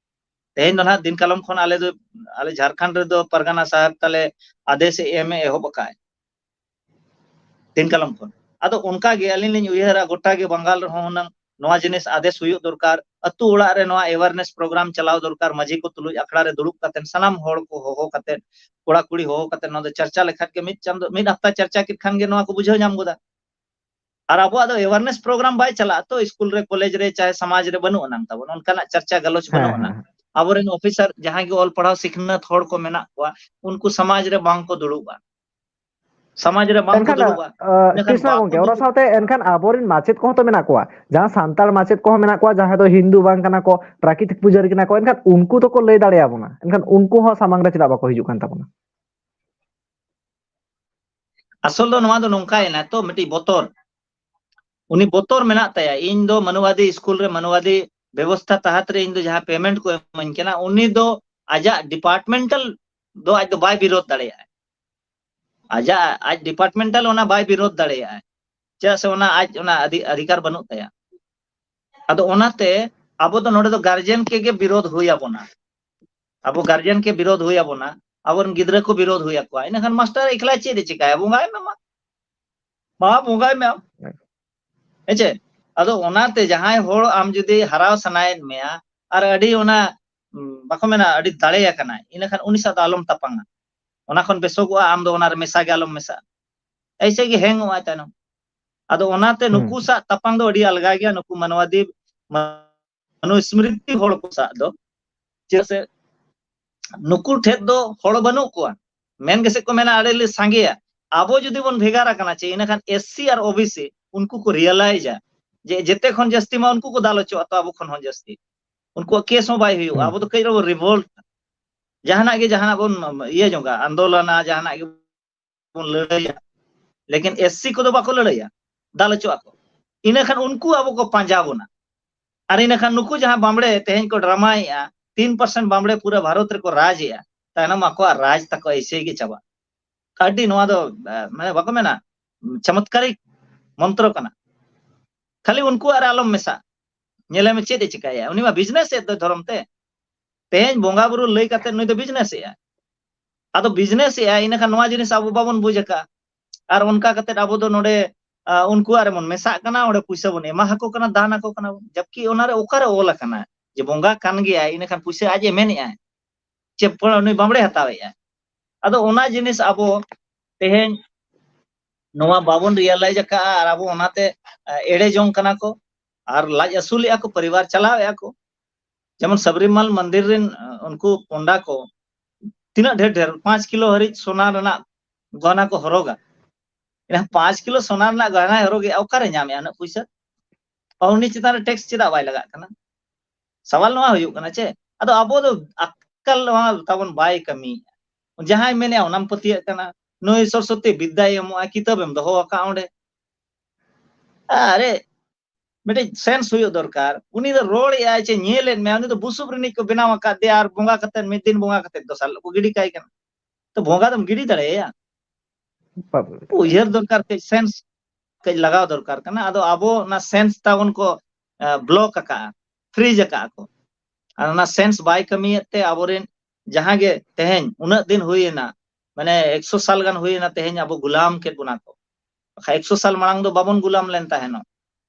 ᱛᱮᱦᱮᱧ ᱫᱚ ᱱᱟᱦᱟᱜ ᱫᱤᱱ ᱠᱟᱞᱚᱢ ᱠᱷᱚᱱ ᱟᱞᱮ ᱫᱚ, ᱟᱞᱮ ᱡᱷᱟᱲᱠᱷᱚᱸᱰ ᱨᱮᱫᱚ ᱯᱟᱨᱜᱟᱱᱟ ᱥᱟᱦᱮᱵᱽ ᱛᱟᱞᱮ ᱟᱫᱮᱥ ᱮ ᱮᱢ ᱮ ᱮᱦᱚᱵ ᱟᱠᱟᱫᱼᱟᱭ᱾ ᱫᱤᱱ ᱠᱟᱞᱚᱢ ᱠᱷᱚᱱ᱾ ᱟᱫᱚ ᱚᱱᱠᱟ ᱜᱮ ᱟᱹᱞᱤᱧ ᱞᱤᱧ ᱩᱭᱦᱟᱹᱨᱟ, ᱜᱚᱴᱟ ᱜᱮ ᱵᱟᱝᱜᱟᱞ ᱨᱮᱦᱚᱸ ᱦᱩᱱᱟᱹᱝ ᱱᱚᱣᱟ ᱡᱤᱱᱤᱥ ᱟᱫᱮᱥ ᱦᱩᱭᱩᱜ ᱫᱚᱨᱠᱟᱨ᱾ ᱟᱹᱛᱩ ᱚᱲᱟᱜ ᱨᱮ ᱱᱚᱣᱟ awareness program ᱪᱟᱞᱟᱣ ᱫᱚᱨᱠᱟᱨ᱾ ᱢᱟᱹᱡᱷᱤ ᱠᱚ ᱛᱩᱞᱩᱡ ᱟᱠᱷᱲᱟ ᱨᱮ ᱫᱩᱲᱩᱵ ᱠᱟᱛᱮ, ᱥᱟᱱᱟᱢ ᱦᱚᱲ ᱠᱚ ᱦᱚᱦᱚ ᱠᱟᱛᱮ, ᱠᱚᱲᱟ ᱠᱩᱲᱤ ᱦᱚᱦᱚ ᱠᱟᱛᱮ ᱱᱚᱣᱟ ᱫᱚ ᱪᱟᱨᱪᱟ ᱞᱮᱠᱷᱟᱱ ᱜᱮ, ᱢᱤᱫ ᱪᱟᱸᱫᱚ, ᱢᱤᱫ ᱦᱟᱯᱛᱟ ᱪᱟᱨᱪᱟ ᱠᱮᱫ ᱠᱷᱟᱱ ᱜᱮ ᱱᱚᱣᱟ ᱠᱚ ᱵᱩᱡᱷᱟᱹᱣ ᱧᱟᱢ ᱜᱚᱫᱟ᱾ ᱟᱨ ᱟᱵᱚᱣᱟᱜ ᱫᱚ awareness program ᱵᱟᱭ ᱪᱟᱞᱟᱜᱼᱟ ᱛᱚ, ᱥᱠᱩᱞ ᱨᱮ, ᱠᱚᱞᱮᱡᱽ ᱨᱮ, ᱪᱟᱦᱮ ᱥᱚᱢᱟᱡᱽ ᱨᱮ ᱵᱟᱹᱱᱩᱜ ᱟᱱᱟᱝ ᱛᱟᱵᱚᱱ, ᱚᱱᱠᱟᱱᱟᱜ ᱪᱟᱨᱪᱟ ᱜᱟᱞᱚᱪ ᱦᱮᱸ, ᱵᱟᱹᱱᱩᱜ ᱟᱱᱟ᱾ ᱦᱮᱸ, ᱦᱮᱸ᱾ ᱟᱵᱚᱨᱮᱱ ᱚᱯᱷᱤᱥᱟᱨ ᱡᱟᱦᱟᱸᱭ ᱜᱮ ᱚᱞ ᱯᱟᱲᱦᱟᱣ ᱥᱤᱠᱷᱱᱟᱹᱛ ᱦᱚᱲ ᱠᱚ ᱢᱮᱱᱟᱜ ᱠᱚᱣᱟ, ᱩᱱᱠᱩ ᱥᱚᱢᱟᱡᱽ ᱨᱮ ᱵᱟᱝ ᱠᱚ ᱫᱩᱲᱩᱵᱼᱟ᱾ ᱥᱚᱢᱟᱡᱽ ᱨᱮ ᱵᱟᱝ ᱠᱚ ᱮᱱᱠᱷᱟᱱ, ᱫᱩᱲᱩᱵᱼᱟ᱾ ᱟᱸ, ᱤᱱᱟᱹᱠᱷᱟᱱ ᱠᱨᱤᱥᱱᱟ ᱵᱟᱝ ᱜᱚᱝᱠᱮ, ᱠᱚ ᱚᱱᱟ ᱫᱩᱲᱩᱵ ᱥᱟᱶᱛᱮ ᱮᱱᱠᱷᱟᱱ ᱟᱵᱚᱨᱮᱱ ᱢᱟᱪᱮᱫ ᱠᱚᱦᱚᱸ ᱛᱚ ᱢᱮᱱᱟᱜ ᱠᱚᱣᱟ, ᱡᱟᱦᱟᱸ ᱥᱟᱱᱛᱟᱲ ᱢᱟᱪᱮᱫ ᱠᱚᱦᱚᱸ ᱢᱮᱱᱟᱜ ᱠᱚᱣᱟ, ᱡᱟᱦᱟᱸᱭ ᱫᱚ ᱦᱤᱱᱫᱩ ᱵᱟᱝ ᱠᱟᱱᱟ ᱠᱚ, ᱯᱨᱟᱠᱨᱤᱛᱤᱠ ᱯᱩᱡᱟᱹᱨᱤ ᱠᱟᱱᱟ ᱠᱚ, ᱮᱱᱠᱷᱟᱱ ᱩᱱᱠᱩ ᱫᱚᱠᱚ ᱞᱟᱹᱭ ᱫᱟᱲᱮᱭᱟᱵᱚᱱᱟ, ᱮᱱᱠᱷᱟᱱ ᱩᱱᱠᱩ ᱦᱚᱸ ᱥᱟᱢᱟᱝ ᱨᱮ ᱪᱮᱫᱟᱜ ᱵᱟᱠᱚ ᱦᱤᱡᱩᱜ ᱠᱟᱱ ᱛᱟᱵᱚᱱᱟ? ᱟᱥᱚᱞ ᱫᱚ ᱱᱚᱣᱟ ᱫᱚ ᱱᱚᱝᱠᱟᱭᱮᱱᱟ ᱛᱚ, ᱢᱤᱫᱴᱤᱡ ᱵᱚᱛᱚᱨ᱾ ᱩᱱᱤ ᱵᱚᱛᱚᱨ ᱢᱮᱱᱟᱜ ᱛᱟᱭᱟ, ᱤᱧ ᱫᱚ ᱢᱟᱱᱣᱟᱫᱤ ᱥᱠᱩᱞ ᱨᱮ, ᱢᱟᱱᱣᱟᱫᱤ ᱵᱮᱵᱚᱥᱛᱷᱟ ᱛᱟᱦᱟᱛ ᱨᱮ ᱤᱧ ᱫᱚ ᱡᱟᱦᱟᱸ payment ᱠᱚ ᱮᱢᱟᱹᱧ ᱠᱟᱱᱟ, ᱩᱱᱤ ᱫᱚ ᱟᱡᱟᱜ departmental ᱫᱚ ᱟᱡ ᱫᱚ ᱵᱟᱭ ᱵᱤᱨᱳᱫᱷ ᱫᱟᱲᱮᱭᱟᱜᱼᱟ᱾ ᱟᱡᱟᱜ, ᱟᱡ departmental ᱚᱱᱟ ᱵᱟᱭ ᱵᱤᱨᱳᱫᱷ ᱫᱟᱲᱮᱭᱟᱜᱼᱟ, ᱪᱮᱫᱟᱜ ᱥᱮ ᱚᱱᱟ ᱟᱡ ᱚᱱᱟ ᱟᱫᱷᱤ-, ᱚᱫᱷᱤᱠᱟᱨ ᱵᱟᱹᱱᱩᱜ ᱛᱟᱭᱟ᱾ ᱟᱫᱚ ᱚᱱᱟᱛᱮ ᱟᱵᱚ ᱫᱚ ᱱᱚᱰᱮ ᱫᱚ guardian ᱠᱮ ᱜᱮ ᱵᱤᱨᱳᱫᱷ ᱦᱩᱭ ᱟᱵᱚᱱᱟ᱾ ᱟᱵᱚ guardian ᱠᱮ ᱵᱤᱨᱳᱫᱷ ᱦᱩᱭ ᱟᱵᱚᱱᱟ, ᱟᱵᱚᱨᱮᱱ ᱜᱤᱫᱽᱨᱟᱹ ᱠᱚ ᱵᱤᱨᱳᱫᱷ ᱦᱩᱭ ᱟᱠᱚᱣᱟ᱾ ᱤᱱᱟᱹᱠᱷᱟᱱ ᱢᱟᱥᱴᱟᱨ ᱮᱠᱞᱟ ᱪᱮᱫ ᱮ ᱪᱤᱠᱟᱹᱭᱟ? ᱵᱚᱸᱜᱟᱭ ᱢᱮ ᱢᱟ, ᱢᱟ ᱵᱚᱸᱜᱟᱭ ᱢᱮ ᱟᱢ᱾ ᱦᱮᱸ᱾ ᱦᱮᱸ ᱪᱮ? ᱟᱫᱚ ᱚᱱᱟᱛᱮ ᱡᱟᱦᱟᱸᱭ ᱦᱚᱲ ᱟᱢ ᱡᱩᱫᱤ ᱦᱟᱨᱟᱣ ᱥᱟᱱᱟᱭᱮᱫ ᱢᱮᱭᱟ ᱟᱨ ᱟᱹᱰᱤ ᱚᱱᱟ, ᱩᱸ, ᱵᱟᱠᱚ ᱢᱮᱱᱟ ᱟᱹᱰᱤ ᱫᱟᱲᱮᱭᱟᱠᱟᱱᱟᱭ, ᱤᱱᱟᱹᱠᱷᱟᱱ ᱩᱱᱤ ᱥᱟᱶ ᱫᱚ ᱟᱞᱚᱢ ᱛᱟᱯᱟᱢᱟ᱾ ᱚᱱᱟ ᱠᱷᱚᱱ ᱵᱮᱥᱚᱜᱚᱜᱼᱟ ᱟᱢ ᱫᱚ ᱚᱱᱟ ᱨᱮ ᱢᱮᱥᱟ ᱜᱮ ᱟᱞᱚᱢ ᱢᱮᱥᱟᱜᱼᱟ᱾ ᱮᱭᱥᱮ ᱜᱮ ᱦᱮᱝ ᱚᱜᱼᱟᱭ ᱛᱟᱭᱱᱚᱢ᱾ ᱟᱫᱚ ᱚᱱᱟᱛᱮ ᱦᱩᱸ᱾ ᱱᱩᱠᱩ ᱥᱟᱜ ᱛᱟᱯᱟᱢ ᱫᱚ ᱟᱹᱰᱤ ᱟᱞᱜᱟ ᱜᱮᱭᱟ, ᱱᱩᱠᱩ ᱢᱟᱱᱣᱟᱫᱤᱯ ᱢᱟᱱᱩᱥᱢᱨᱤᱛᱤ ᱦᱚᱲ ᱠᱚ ᱥᱟᱜ ᱫᱚ᱾ ᱪᱮᱫᱟᱜ ᱥᱮ ᱱᱩᱠᱩ ᱴᱷᱮᱱ ᱫᱚ ᱦᱚᱲ ᱵᱟᱹᱱᱩᱜ ᱠᱚᱣᱟ, ᱢᱮᱱ ᱜᱮᱥᱮ ᱠᱚ ᱢᱮᱱᱟ ᱟᱹᱰᱤ ᱞᱮ ᱥᱟᱸᱜᱮᱭᱟ᱾ ᱟᱵᱚ ᱡᱩᱫᱤ ᱵᱚᱱ ᱵᱷᱮᱜᱟᱨ ᱟᱠᱟᱱᱟ ᱪᱮ, ᱤᱱᱟᱹᱠᱷᱟᱱ ᱮᱥ ᱥᱤ ᱟᱨ ᱳ ᱵᱤ ᱥᱤ ᱩᱱᱠᱩ ᱠᱚ ᱨᱤᱭᱟᱞᱟᱭᱤᱡᱟ ᱡᱮ ᱡᱮᱛᱮ ᱠᱷᱚᱱ ᱡᱟᱹᱥᱛᱤ ᱢᱟ ᱩᱱᱠᱩ ᱠᱚ ᱫᱟᱞ ᱦᱚᱪᱚᱜᱼᱟ ᱛᱚ ᱟᱵᱚ ᱠᱷᱚᱱ ᱦᱚᱸ ᱡᱟᱹᱥᱛᱤ᱾ ᱩᱱᱠᱩᱣᱟᱜ ᱠᱮᱥ ᱦᱚᱸ ᱵᱟᱭ ᱦᱩᱭᱩᱜᱼᱟ᱾ ᱦᱩᱸ᱾ ᱟᱵᱚ ᱫᱚ ᱠᱟᱹᱡ ᱨᱮᱵᱚᱱ ᱨᱤᱵᱷᱳᱞᱴ, ᱡᱟᱦᱟᱱᱟᱜ ᱜᱮ ᱡᱟᱦᱟᱱᱟᱜ ᱵᱚᱱ ᱤᱭᱟᱹ ᱧᱚᱜᱟ, ᱟᱱᱫᱳᱞᱚᱱᱟ, ᱡᱟᱦᱟᱱᱟᱜ ᱜᱮ ᱵᱚᱱ ᱞᱟᱹᱲᱦᱟᱹᱭᱟ᱾ ᱞᱮᱠᱤᱱ ᱮᱥ ᱥᱤ ᱠᱚᱫᱚ ᱵᱟᱠᱚ ᱞᱟᱹᱲᱦᱟᱹᱭᱟ, ᱫᱟᱞ ᱦᱚᱪᱚᱜ ᱟᱠᱚ᱾ ᱤᱱᱟᱹᱠᱷᱟᱱ ᱩᱱᱠᱩ ᱟᱵᱚ ᱠᱚ ᱯᱟᱸᱡᱟ ᱵᱚᱱᱟ᱾ ᱟᱨ ᱤᱱᱟᱹᱠᱷᱟᱱ ᱱᱩᱠᱩ ᱡᱟᱦᱟᱸ ᱵᱟᱢᱲᱮ ᱛᱮᱦᱮᱧ ᱠᱚ ᱰᱨᱟᱢᱟᱭᱮᱫᱼᱟ, ᱛᱤᱱ ᱯᱟᱨᱥᱮᱱᱴ ᱵᱟᱢᱲᱮ ᱯᱩᱨᱟᱹ ᱵᱷᱟᱨᱚᱛ ᱨᱮᱠᱚ ᱨᱟᱡᱽ ᱮᱫᱼᱟ, ᱛᱟᱭᱱᱚᱢ ᱟᱠᱚᱣᱟᱜ ᱨᱟᱡᱽ ᱛᱟᱠᱚ ᱮᱭᱥᱮ ᱜᱮ ᱪᱟᱵᱟᱜᱼᱟ᱾ ᱟᱹᱰᱤ ᱱᱚᱣᱟ ᱫᱚ, ᱮ, ᱢᱟᱱᱮ ᱵᱟᱠᱚ ᱢᱮᱱᱟ, ᱪᱚᱢᱚᱛᱠᱟᱨᱤᱠ ᱢᱚᱱᱛᱨᱚ ᱠᱟᱱᱟ᱾ ᱠᱷᱟᱹᱞᱤ ᱩᱱᱠᱩ ᱟᱨ ᱟᱞᱚᱢ ᱢᱮᱥᱟ, ᱧᱮᱞᱮ ᱢᱮ ᱪᱮᱫ ᱮ ᱪᱤᱠᱟᱹᱭᱟ᱾ ᱩᱱᱤ ᱢᱟ ᱵᱤᱡᱽᱱᱮᱥ ᱮᱫ ᱫᱚ ᱫᱷᱚᱨᱚᱢ ᱛᱮ᱾ ᱛᱮᱦᱮᱧ ᱵᱚᱸᱜᱟ ᱵᱩᱨᱩ ᱞᱟᱹᱭ ᱠᱟᱛᱮ ᱱᱩᱭ ᱫᱚ ᱵᱤᱡᱽᱱᱮᱥ ᱮᱫᱼᱟ᱾ ᱟᱫᱚ ᱵᱤᱡᱽᱱᱮᱥ ᱮᱫᱼᱟ, ᱤᱱᱟᱹᱠᱷᱟᱱ ᱱᱚᱣᱟ ᱡᱤᱱᱤᱥ ᱟᱵᱚ ᱵᱟᱵᱚᱱ ᱵᱩᱡᱽ ᱟᱠᱟᱫᱼᱟ᱾ ᱟᱨ ᱚᱱᱠᱟ ᱠᱟᱛᱮ ᱟᱵᱚ ᱫᱚ ᱱᱚᱰᱮ, ᱟ, ᱩᱱᱠᱩᱣᱟᱜ ᱨᱮᱵᱚᱱ ᱢᱮᱥᱟᱜ ᱠᱟᱱᱟ, ᱚᱸᱰᱮ ᱯᱩᱭᱥᱟᱹ ᱵᱚᱱ ᱮᱢᱟ ᱟᱠᱚ ᱠᱟᱱᱟ, ᱫᱟᱱ ᱟᱠᱚ ᱠᱟᱱᱟ ᱵᱚᱱ᱾ ᱡᱟᱵᱠᱤ ᱚᱱᱟᱨᱮ ᱚᱠᱟᱨᱮ ᱚᱞ ᱟᱠᱟᱱᱟ ᱡᱮ ᱵᱚᱸᱜᱟ ᱠᱟᱱ ᱜᱮᱭᱟᱭ, ᱤᱱᱟᱹᱠᱷᱟᱱ ᱯᱩᱭᱥᱟᱹ ᱟᱡ ᱮ ᱢᱮᱱᱮᱫᱼᱟᱭ, ᱪᱮᱫ ᱯᱚᱲ ᱩᱱᱤ ᱵᱟᱢᱲᱮ ᱦᱟᱛᱟᱣᱮᱫᱼᱟ? ᱟᱫᱚ ᱚᱱᱟ ᱡᱤᱱᱤᱥ ᱟᱵᱚ ᱛᱮᱦᱮᱧ ᱱᱚᱣᱟ ᱵᱟᱵᱚᱱ ᱨᱤᱭᱟᱞᱟᱭᱤᱡᱽ ᱟᱠᱟᱫᱼᱟ, ᱟᱨ ᱟᱵᱚ ᱚᱱᱟᱛᱮ, ᱟ, ᱮᱲᱮ ᱡᱚᱝ ᱠᱟᱱᱟ ᱠᱚ, ᱟᱨ ᱞᱟᱡ ᱟᱹᱥᱩᱞᱮᱫᱼᱟ ᱠᱚ, ᱯᱚᱨᱤᱵᱟᱨ ᱪᱟᱞᱟᱣᱮᱫᱼᱟ ᱠᱚ᱾ ᱡᱮᱢᱚᱱ ᱥᱟᱵᱨᱤᱢᱟᱞ ᱢᱚᱱᱫᱤᱨ ᱨᱮᱱ, ᱟ, ᱩᱱᱠᱩ ᱯᱚᱱᱰᱟ ᱠᱚ ᱛᱤᱱᱟᱹᱜ ᱰᱷᱮᱨ ᱰᱷᱮᱨ ᱯᱟᱸᱪ ᱠᱤᱞᱳ ᱦᱟᱹᱨᱤᱡ ᱥᱚᱱᱟ ᱨᱮᱱᱟᱜ ᱜᱚᱦᱱᱟ ᱠᱚ ᱦᱚᱨᱚᱜᱟ᱾ ᱮᱱᱠᱷᱟᱱ ᱯᱟᱸᱪ ᱠᱤᱞᱳ ᱥᱚᱱᱟ ᱨᱮᱱᱟᱜ ᱜᱚᱦᱱᱟᱭ ᱦᱚᱨᱚᱜᱮᱜᱼᱟ, ᱚᱠᱟᱨᱮ ᱧᱟᱢᱮᱜᱼᱟ ᱩᱱᱟᱹᱜ ᱯᱩᱭᱥᱟᱹ? ᱟᱨ ᱩᱱᱤ ᱪᱮᱛᱟᱱ ᱨᱮ ᱴᱮᱠᱥ ᱪᱮᱫᱟᱜ ᱵᱟᱭ ᱞᱟᱜᱟᱜ ᱠᱟᱱᱟ? ᱥᱟᱣᱟᱞ ᱱᱚᱣᱟ ᱦᱩᱭᱩᱜ ᱠᱟᱱᱟ ᱪᱮ, ᱟᱫᱚ ᱟᱵᱚ ᱫᱚ ᱟᱠᱟᱞ ᱱᱚᱣᱟ ᱛᱟᱵᱚᱱ ᱵᱟᱭ ᱠᱟᱹᱢᱤᱭᱮᱜᱼᱟ᱾ ᱡᱟᱦᱟᱸᱭ ᱢᱮᱱᱮᱜᱼᱟ ᱚᱱᱟᱢ ᱯᱟᱹᱛᱭᱟᱹᱜ ᱠᱟᱱᱟ, ᱱᱩᱭ ᱥᱚᱨᱚᱥᱚᱛᱤ ᱵᱤᱫᱽᱫᱟᱭ ᱮᱢᱚᱜᱼᱟ, ᱠᱤᱛᱟᱹᱵ ᱮᱢ ᱫᱚᱦᱚ ᱟᱠᱟᱫ ᱚᱸᱰᱮ᱾ ᱟᱨᱮ, ᱢᱤᱫᱴᱤᱡ ᱥᱮᱱᱥ ᱦᱩᱭᱩᱜ ᱫᱚᱨᱠᱟᱨ᱾ ᱩᱱᱤ ᱫᱚ ᱨᱚᱲᱮᱜᱼᱟᱭ ᱪᱮ ᱧᱮᱞᱮᱫ ᱢᱮᱭᱟ, ᱩᱱᱤ ᱫᱚ ᱵᱩᱥᱩᱵ ᱨᱤᱱᱤᱡ ᱠᱚ ᱵᱮᱱᱟᱣ ᱟᱠᱟᱫ ᱫᱮᱭᱟ ᱟᱨ ᱵᱚᱸᱜᱟ ᱠᱟᱛᱮ ᱢᱤᱫ ᱫᱤᱱ ᱵᱚᱸᱜᱟ ᱠᱟᱛᱮ ᱫᱚᱥᱟᱨ ᱦᱤᱞᱳᱜ ᱠᱚ ᱜᱤᱰᱤ ᱠᱟᱭ ᱠᱟᱱᱟ᱾ ᱛᱚ ᱵᱚᱸᱜᱟ ᱫᱚᱢ ᱜᱤᱰᱤ ᱫᱟᱲᱮᱭᱟᱭᱟ? ᱵᱟᱵᱚ ᱜᱤᱰᱤ ᱩᱭᱦᱟᱹᱨ ᱫᱚᱨᱠᱟᱨ, ᱠᱟᱹᱡ ᱥᱮᱱᱥ ᱠᱟᱹᱡ ᱞᱟᱜᱟᱣ ᱫᱚᱨᱠᱟᱨ ᱠᱟᱱᱟ᱾ ᱟᱫᱚ ᱟᱵᱚ ᱚᱱᱟ ᱥᱮᱱᱥ ᱛᱟᱵᱚᱱ ᱠᱚ, ᱟ, ᱵᱞᱚᱠ ᱟᱠᱟᱜᱼᱟ, ᱯᱷᱨᱤᱡᱽ ᱟᱠᱟᱜᱼᱟ ᱠᱚ᱾ ᱟᱨ ᱚᱱᱟ ᱥᱮᱱᱥ ᱵᱟᱭ ᱠᱟᱹᱢᱤᱭᱮᱫ ᱛᱮ ᱟᱵᱚᱨᱮᱱ ᱡᱟᱦᱟᱸ ᱜᱮ ᱛᱮᱦᱮᱧ ᱩᱱᱟᱹᱜ ᱫᱤᱱ ᱦᱩᱭᱮᱱᱟ, ᱢᱟᱱᱮ ᱮᱠᱥᱚ ᱥᱟᱞ ᱜᱟᱱ ᱦᱩᱭᱮᱱᱟ ᱛᱮᱦᱮᱧ ᱟᱵᱚ ᱜᱩᱞᱟᱢ ᱠᱮᱫ ᱵᱚᱱᱟ ᱠᱚ᱾ ᱵᱟᱠᱷᱟᱡ ᱮᱠᱥᱚ ᱥᱟᱞ ᱢᱟᱲᱟᱝ ᱫᱚ ᱵᱟᱵᱚᱱ ᱜᱩᱞᱟᱢ ᱞᱮᱱ ᱛᱟᱦᱮᱱᱚᱜ᱾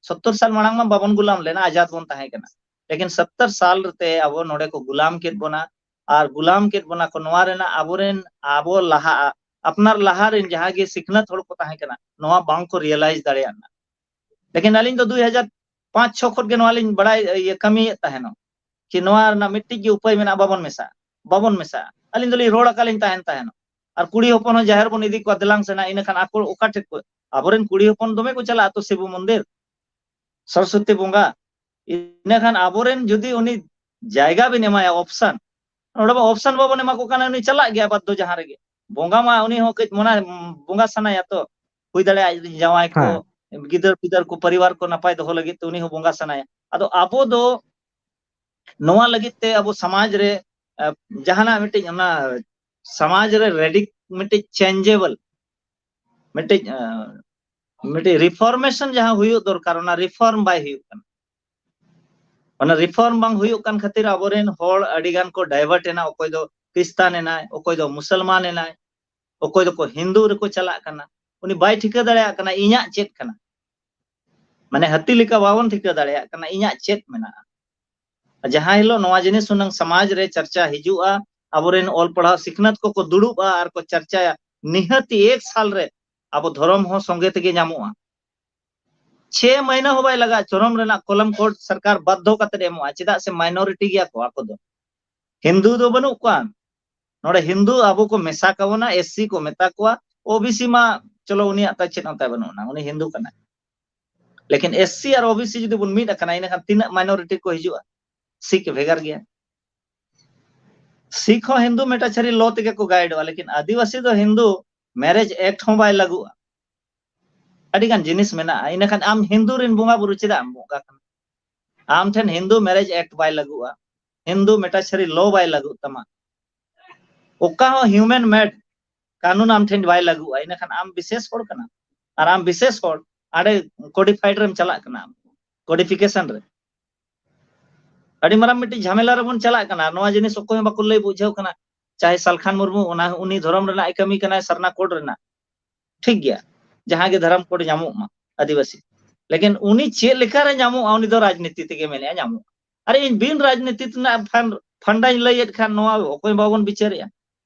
ᱥᱚᱛᱛᱚᱨ ᱥᱟᱞ ᱢᱟᱲᱟᱝ ᱢᱟ ᱵᱟᱵᱚᱱ ᱜᱩᱞᱟᱢ ᱞᱮᱱᱟ, ᱟᱡᱟᱫ ᱵᱚᱱ ᱛᱟᱦᱮᱸ ᱠᱟᱱᱟ᱾ ᱞᱮᱠᱤᱱ ᱥᱚᱛᱛᱚᱨ ᱥᱟᱞ ᱨᱮᱛᱮ ᱟᱵᱚ ᱱᱚᱰᱮ ᱠᱚ ᱜᱩᱞᱟᱢ ᱠᱮᱫ ᱵᱚᱱᱟ, ᱟᱨ ᱜᱩᱞᱟᱢ ᱠᱮᱫ ᱵᱚᱱᱟ ᱠᱚ᱾ ᱱᱚᱣᱟ ᱨᱮᱱᱟᱜ ᱟᱵᱚᱨᱮᱱ, ᱟᱵᱚ ᱞᱟᱦᱟ ᱟᱯᱱᱟᱨ ᱞᱟᱦᱟ ᱨᱮᱱ ᱡᱟᱦᱟᱸ ᱜᱮ ᱥᱤᱠᱷᱱᱟᱹᱛ ᱦᱚᱲ ᱠᱚ ᱛᱟᱦᱮᱸ ᱠᱟᱱᱟ, ᱱᱚᱣᱟ ᱵᱟᱝ ᱠᱚ realize ᱫᱟᱲᱮᱭᱟᱜ ᱠᱟᱱᱟ᱾ ᱞᱮᱠᱤᱱ ᱟᱹᱞᱤᱧ ᱫᱚ ᱫᱩᱭ ᱦᱟᱡᱟᱨ ᱯᱟᱸᱪ ᱪᱷᱚ ᱠᱷᱚᱱ ᱜᱮ ᱱᱚᱣᱟ ᱞᱤᱧ ᱵᱟᱲᱟᱭ, ᱤᱭᱟᱹ, ᱠᱟᱹᱢᱤᱭᱮᱫ ᱛᱟᱦᱮᱱᱚᱜ, ᱠᱤ ᱱᱚᱣᱟ ᱨᱮᱱᱟᱜ ᱢᱤᱫᱴᱤᱡ ᱜᱮ ᱩᱯᱟᱹᱭ ᱢᱮᱱᱟᱜᱼᱟ, ᱵᱟᱵᱚᱱ ᱢᱮᱥᱟᱜᱼᱟ, ᱵᱟᱵᱚᱱ ᱢᱮᱥᱟᱜᱼᱟ᱾ ᱟᱹᱞᱤᱧ ᱫᱚᱞᱤᱧ ᱨᱚᱲ ᱟᱠᱟᱫ ᱞᱤᱧ ᱛᱟᱦᱮᱱ ᱛᱟᱦᱮᱱᱚᱜ᱾ ᱟᱨ ᱠᱩᱲᱤ ᱦᱚᱯᱚᱱ ᱦᱚᱸ ᱡᱟᱦᱮᱨ ᱵᱚᱱ ᱤᱫᱤ ᱠᱚᱣᱟ, ᱫᱮᱞᱟᱝ ᱥᱮᱱᱟ, ᱤᱱᱟᱹ ᱠᱷᱟᱱ ᱟᱠᱚ ᱚᱠᱟ ᱴᱷᱮᱱ ᱠᱚ, ᱟᱵᱚᱨᱮᱱ ᱠᱩᱲᱤ ᱦᱚᱯᱚᱱ ᱫᱚᱢᱮ ᱠᱚ ᱪᱟᱞᱟᱜᱼᱟ ᱛᱚ ᱥᱤᱵᱚ ᱢᱚᱱᱫᱤᱨ, ᱥᱚᱨᱚᱥᱚᱛᱤ ᱵᱚᱸᱜᱟ᱾ ᱤᱱᱟᱹ ᱠᱷᱟᱱ ᱟᱵᱚᱨᱮᱱ ᱡᱩᱫᱤ ᱩᱱᱤ ᱡᱟᱭᱜᱟ ᱵᱤᱱ ᱮᱢᱟᱭᱟ, option, ᱱᱚᱰᱮ ᱢᱟ option ᱵᱟᱵᱚᱱ ᱮᱢᱟ ᱠᱚ ᱠᱟᱱᱟ, ᱩᱱᱤ ᱪᱟᱞᱟᱜ ᱜᱮᱭᱟ ᱵᱟᱫᱽᱫᱷᱚ ᱡᱟᱦᱟᱸ ᱨᱮᱜᱮ᱾ ᱵᱚᱸᱜᱟ ᱢᱟ ᱩᱱᱤ ᱦᱚᱸ ᱠᱟᱹᱡ ᱢᱚᱱᱮ, ᱵᱚᱸᱜᱟ ᱥᱟᱱᱟᱭᱟ ᱛᱚ, ᱦᱩᱭ ᱫᱟᱲᱮᱭᱟᱜᱼᱟ ᱟᱡ ᱨᱮᱱ ᱡᱟᱶᱟᱭ ᱠᱚ, ᱦᱮᱸ᱾ ᱜᱤᱫᱟᱹᱨ ᱯᱤᱫᱟᱹᱨ ᱠᱚ, ᱯᱚᱨᱤᱵᱟᱨ ᱠᱚ ᱱᱟᱯᱟᱭ ᱫᱚᱦᱚ ᱞᱟᱹᱜᱤᱫ ᱛᱮ ᱩᱱᱤ ᱦᱚᱸ ᱵᱚᱸᱜᱟ ᱥᱟᱱᱟᱭᱟ᱾ ᱟᱫᱚ ᱟᱵᱚ ᱫᱚ ᱱᱚᱣᱟ ᱞᱟᱹᱜᱤᱫ ᱛᱮ ᱟᱵᱚ ᱥᱚᱢᱟᱡᱽ ᱨᱮ, ᱟ, ᱡᱟᱦᱟᱱᱟᱜ ᱢᱤᱫᱴᱤᱡ ᱚᱱᱟ ᱥᱚᱢᱟᱡᱽ ᱨᱮ ᱨᱮᱰᱤ-, ᱢᱤᱫᱴᱤᱡ changeable, ᱢᱤᱫᱴᱤᱡ, ᱟ, ᱢᱤᱫᱴᱤᱡ reformation ᱡᱟᱦᱟᱸ ᱦᱩᱭᱩᱜ ᱫᱚᱨᱠᱟᱨ, ᱚᱱᱟ reform ᱵᱟᱭ ᱦᱩᱭᱩᱜ ᱠᱟᱱᱟ᱾ ᱚᱱᱟ reform ᱵᱟᱝ ᱦᱩᱭᱩᱜ ᱠᱟᱱ ᱠᱷᱟᱹᱛᱤᱨ ᱟᱵᱚᱨᱮᱱ ᱦᱚᱲ ᱟᱹᱰᱤ ᱜᱟᱱ ᱠᱚ divert ᱮᱱᱟ, ᱚᱠᱚᱭ ᱫᱚ ᱠᱷᱨᱤᱥᱴᱟᱱ ᱮᱱᱟᱭ, ᱚᱠᱚᱭ ᱫᱚ ᱢᱩᱥᱚᱞᱢᱟᱱ ᱮᱱᱟᱭ, ᱚᱠᱚᱭ ᱫᱚᱠᱚ ᱦᱤᱱᱫᱩ ᱨᱮᱠᱚ ᱪᱟᱞᱟᱜ ᱠᱟᱱᱟ᱾ ᱩᱱᱤ ᱵᱟᱭ ᱴᱷᱤᱠᱟᱹ ᱫᱟᱲᱮᱭᱟᱜ ᱠᱟᱱᱟ ᱤᱧᱟᱹᱜ ᱪᱮᱫ ᱠᱟᱱᱟ᱾ ᱢᱟᱱᱮ ᱦᱟᱹᱛᱤ ᱞᱮᱠᱟ ᱵᱟᱵᱚᱱ ᱴᱷᱤᱠᱟᱹ ᱫᱟᱲᱮᱭᱟᱜ ᱠᱟᱱᱟ ᱤᱧᱟᱹᱜ ᱪᱮᱫ ᱢᱮᱱᱟᱜᱼᱟ᱾ ᱡᱟᱦᱟᱸ ᱦᱤᱞᱳᱜ ᱱᱚᱣᱟ ᱡᱤᱱᱤᱥ ᱦᱩᱱᱟᱹᱝ ᱥᱚᱢᱟᱡᱽ ᱨᱮ ᱪᱟᱨᱪᱟ ᱦᱤᱡᱩᱜᱼᱟ, ᱟᱵᱚᱨᱮᱱ ᱚᱞ ᱯᱟᱲᱦᱟᱣ ᱥᱤᱠᱷᱱᱟᱹᱛ ᱠᱚᱠᱚ ᱫᱩᱲᱩᱵᱼᱟ ᱟᱨ ᱠᱚ ᱪᱟᱨᱪᱟᱭᱟ, ᱱᱤᱦᱟᱹᱛᱤ ᱮᱠ ᱥᱟᱞ ᱨᱮ ᱟᱵᱚ ᱫᱷᱚᱨᱚᱢ ᱦᱚᱸ ᱥᱚᱸᱜᱮ ᱛᱮᱜᱮ ᱧᱟᱢᱚᱜᱼᱟ᱾ ᱪᱷᱮ ᱢᱟᱹᱦᱱᱟᱹ ᱦᱚᱸ ᱵᱟᱭ ᱞᱟᱜᱟᱜᱼᱟ, ᱪᱚᱨᱚᱢ ᱨᱮᱱᱟᱜ ᱠᱚᱞᱚᱢ ᱠᱳᱰ ᱥᱚᱨᱠᱟᱨ ᱵᱟᱫᱽᱫᱷᱚ ᱠᱟᱛᱮ ᱮᱢᱚᱜᱼᱟ, ᱪᱮᱫᱟᱜ ᱥᱮ minority ᱜᱮᱭᱟ ᱠᱚ ᱟᱠᱚ ᱫᱚ᱾ ᱦᱤᱱᱫᱩ ᱫᱚ ᱵᱟᱹᱱᱩᱜ ᱠᱚᱣᱟ, ᱱᱚᱰᱮ ᱦᱤᱱᱫᱩ ᱟᱵᱚ ᱠᱚ ᱢᱮᱥᱟ ᱠᱟᱵᱚᱱᱟ, SC ᱠᱚ ᱢᱮᱛᱟ ᱠᱚᱣᱟ, OBC ᱢᱟ ᱪᱚᱞᱚ ᱩᱱᱤᱭᱟᱜ ᱛᱟ ᱪᱮᱫ ᱦᱚᱸ ᱛᱟᱭ ᱵᱟᱹᱱᱩᱜ ᱟᱱᱟ, ᱩᱱᱤ ᱦᱤᱱᱫᱩ ᱠᱟᱱᱟᱭ᱾ ᱞᱮᱠᱤᱱ SC ᱟᱨ OBC ᱡᱩᱫᱤ ᱵᱚᱱ ᱢᱤᱫ ᱟᱠᱟᱱᱟ, ᱤᱱᱟᱹᱠᱷᱟᱱ ᱛᱤᱱᱟᱹᱜ minority ᱠᱚ ᱦᱤᱡᱩᱜᱼᱟ? ᱥᱤᱠᱷ ᱵᱷᱮᱜᱟᱨ ᱜᱮᱭᱟ᱾ ᱥᱤᱠᱷ ᱦᱚᱸ ᱦᱤᱱᱫᱩ ᱢᱮᱴᱟᱪᱷᱟᱨᱤ law ᱛᱮᱜᱮ ᱠᱚ guideᱚᱜᱼᱟ, ᱞᱮᱠᱤᱱ ᱟᱹᱫᱤᱵᱟᱹᱥᱤ ᱫᱚ ᱦᱤᱱᱫᱩ marriage act ᱦᱚᱸ ᱵᱟᱭ ᱞᱟᱹᱜᱩᱜᱼᱟ᱾ ᱟᱹᱰᱤ ᱜᱟᱱ ᱡᱤᱱᱤᱥ ᱢᱮᱱᱟᱜᱼᱟ᱾ ᱤᱱᱟᱹᱠᱷᱟᱱ ᱟᱢ ᱦᱤᱱᱫᱩ ᱨᱮᱱ ᱵᱚᱸᱜᱟ ᱵᱩᱨᱩ ᱪᱮᱫᱟᱜ ᱮᱢ ᱵᱚᱸᱜᱟ ᱠᱟᱱᱟ? ᱟᱢ ᱴᱷᱮᱱ ᱦᱤᱱᱫᱩ marriage act ᱵᱟᱭ ᱞᱟᱹᱜᱩᱜᱼᱟ, ᱦᱤᱱᱫᱩ ᱢᱮᱴᱟᱪᱷᱟᱨᱤ law ᱵᱟᱭ ᱞᱟᱹᱜᱩᱜ ᱛᱟᱢᱟ, ᱚᱠᱟ ᱦᱚᱸ human made ᱠᱟᱹᱱᱩᱱ ᱟᱢ ᱴᱷᱮᱱ ᱵᱟᱭ ᱞᱟᱹᱜᱩᱜᱼᱟ, ᱤᱱᱟᱹᱠᱷᱟᱱ ᱟᱢ ᱵᱤᱥᱮᱥ ᱦᱚᱲ ᱠᱟᱱᱟᱢ᱾ ᱟᱨ ᱟᱢ ᱵᱤᱥᱮᱥ ᱦᱚᱲ ᱟᱸᱰᱮ codified ᱨᱮᱢ ᱪᱟᱞᱟᱜ ᱠᱟᱱᱟ, codification ᱨᱮ᱾ ᱟᱹᱰᱤ ᱢᱟᱨᱟᱝ ᱢᱤᱫᱴᱤᱡ ᱡᱷᱟᱢᱮᱞᱟ ᱨᱮᱵᱚᱱ ᱪᱟᱞᱟᱜ ᱠᱟᱱᱟ᱾ ᱱᱚᱣᱟ ᱡᱤᱱᱤᱥ ᱚᱠᱚᱭ ᱦᱚᱸ ᱵᱟᱠᱚ ᱞᱟᱹᱭ ᱵᱩᱡᱷᱟᱹᱣ ᱠᱟᱱᱟ᱾ ᱪᱟᱦᱮ ᱥᱟᱞᱠᱷᱟᱱ ᱢᱩᱨᱢᱩ, ᱚᱱᱟ, ᱩᱱᱤ ᱫᱷᱚᱨᱚᱢ ᱨᱮᱱᱟᱜ ᱮ ᱠᱟᱹᱢᱤ ᱠᱟᱱᱟᱭ, ᱥᱟᱨᱱᱟ ᱠᱳᱰ ᱨᱮᱱᱟᱜ, ᱴᱷᱤᱠ ᱜᱮᱭᱟ, ᱡᱟᱦᱟᱸ ᱜᱮ ᱫᱷᱚᱨᱚᱢ ᱠᱳᱰ ᱧᱟᱢᱚᱜ ᱢᱟ ᱟᱹᱫᱤᱵᱟᱹᱥᱤ, ᱞᱮᱠᱤᱱ ᱩᱱᱤ ᱪᱮᱫ ᱞᱮᱠᱟᱨᱮ ᱧᱟᱢᱚᱜᱼᱟ? ᱩᱱᱤ ᱫᱚ ᱨᱟᱡᱽᱱᱤᱛᱤ ᱛᱮᱜᱮ ᱢᱮᱱᱮᱫᱼᱟ ᱧᱟᱢᱚᱜᱼᱟ᱾ ᱟᱨ ᱤᱧ ᱵᱤᱱ ᱨᱟᱡᱽᱱᱤᱛᱤ ᱨᱮᱱᱟᱜ ᱯᱷᱟᱱ-, ᱯᱷᱟᱱᱰᱟᱧ ᱞᱟᱹᱭᱮᱫ ᱠᱷᱟᱱ ᱱᱚᱣᱟ ᱚᱠᱚᱭ ᱵᱟᱵᱚᱱ ᱵᱤᱪᱟᱹᱨᱮᱜᱼᱟ?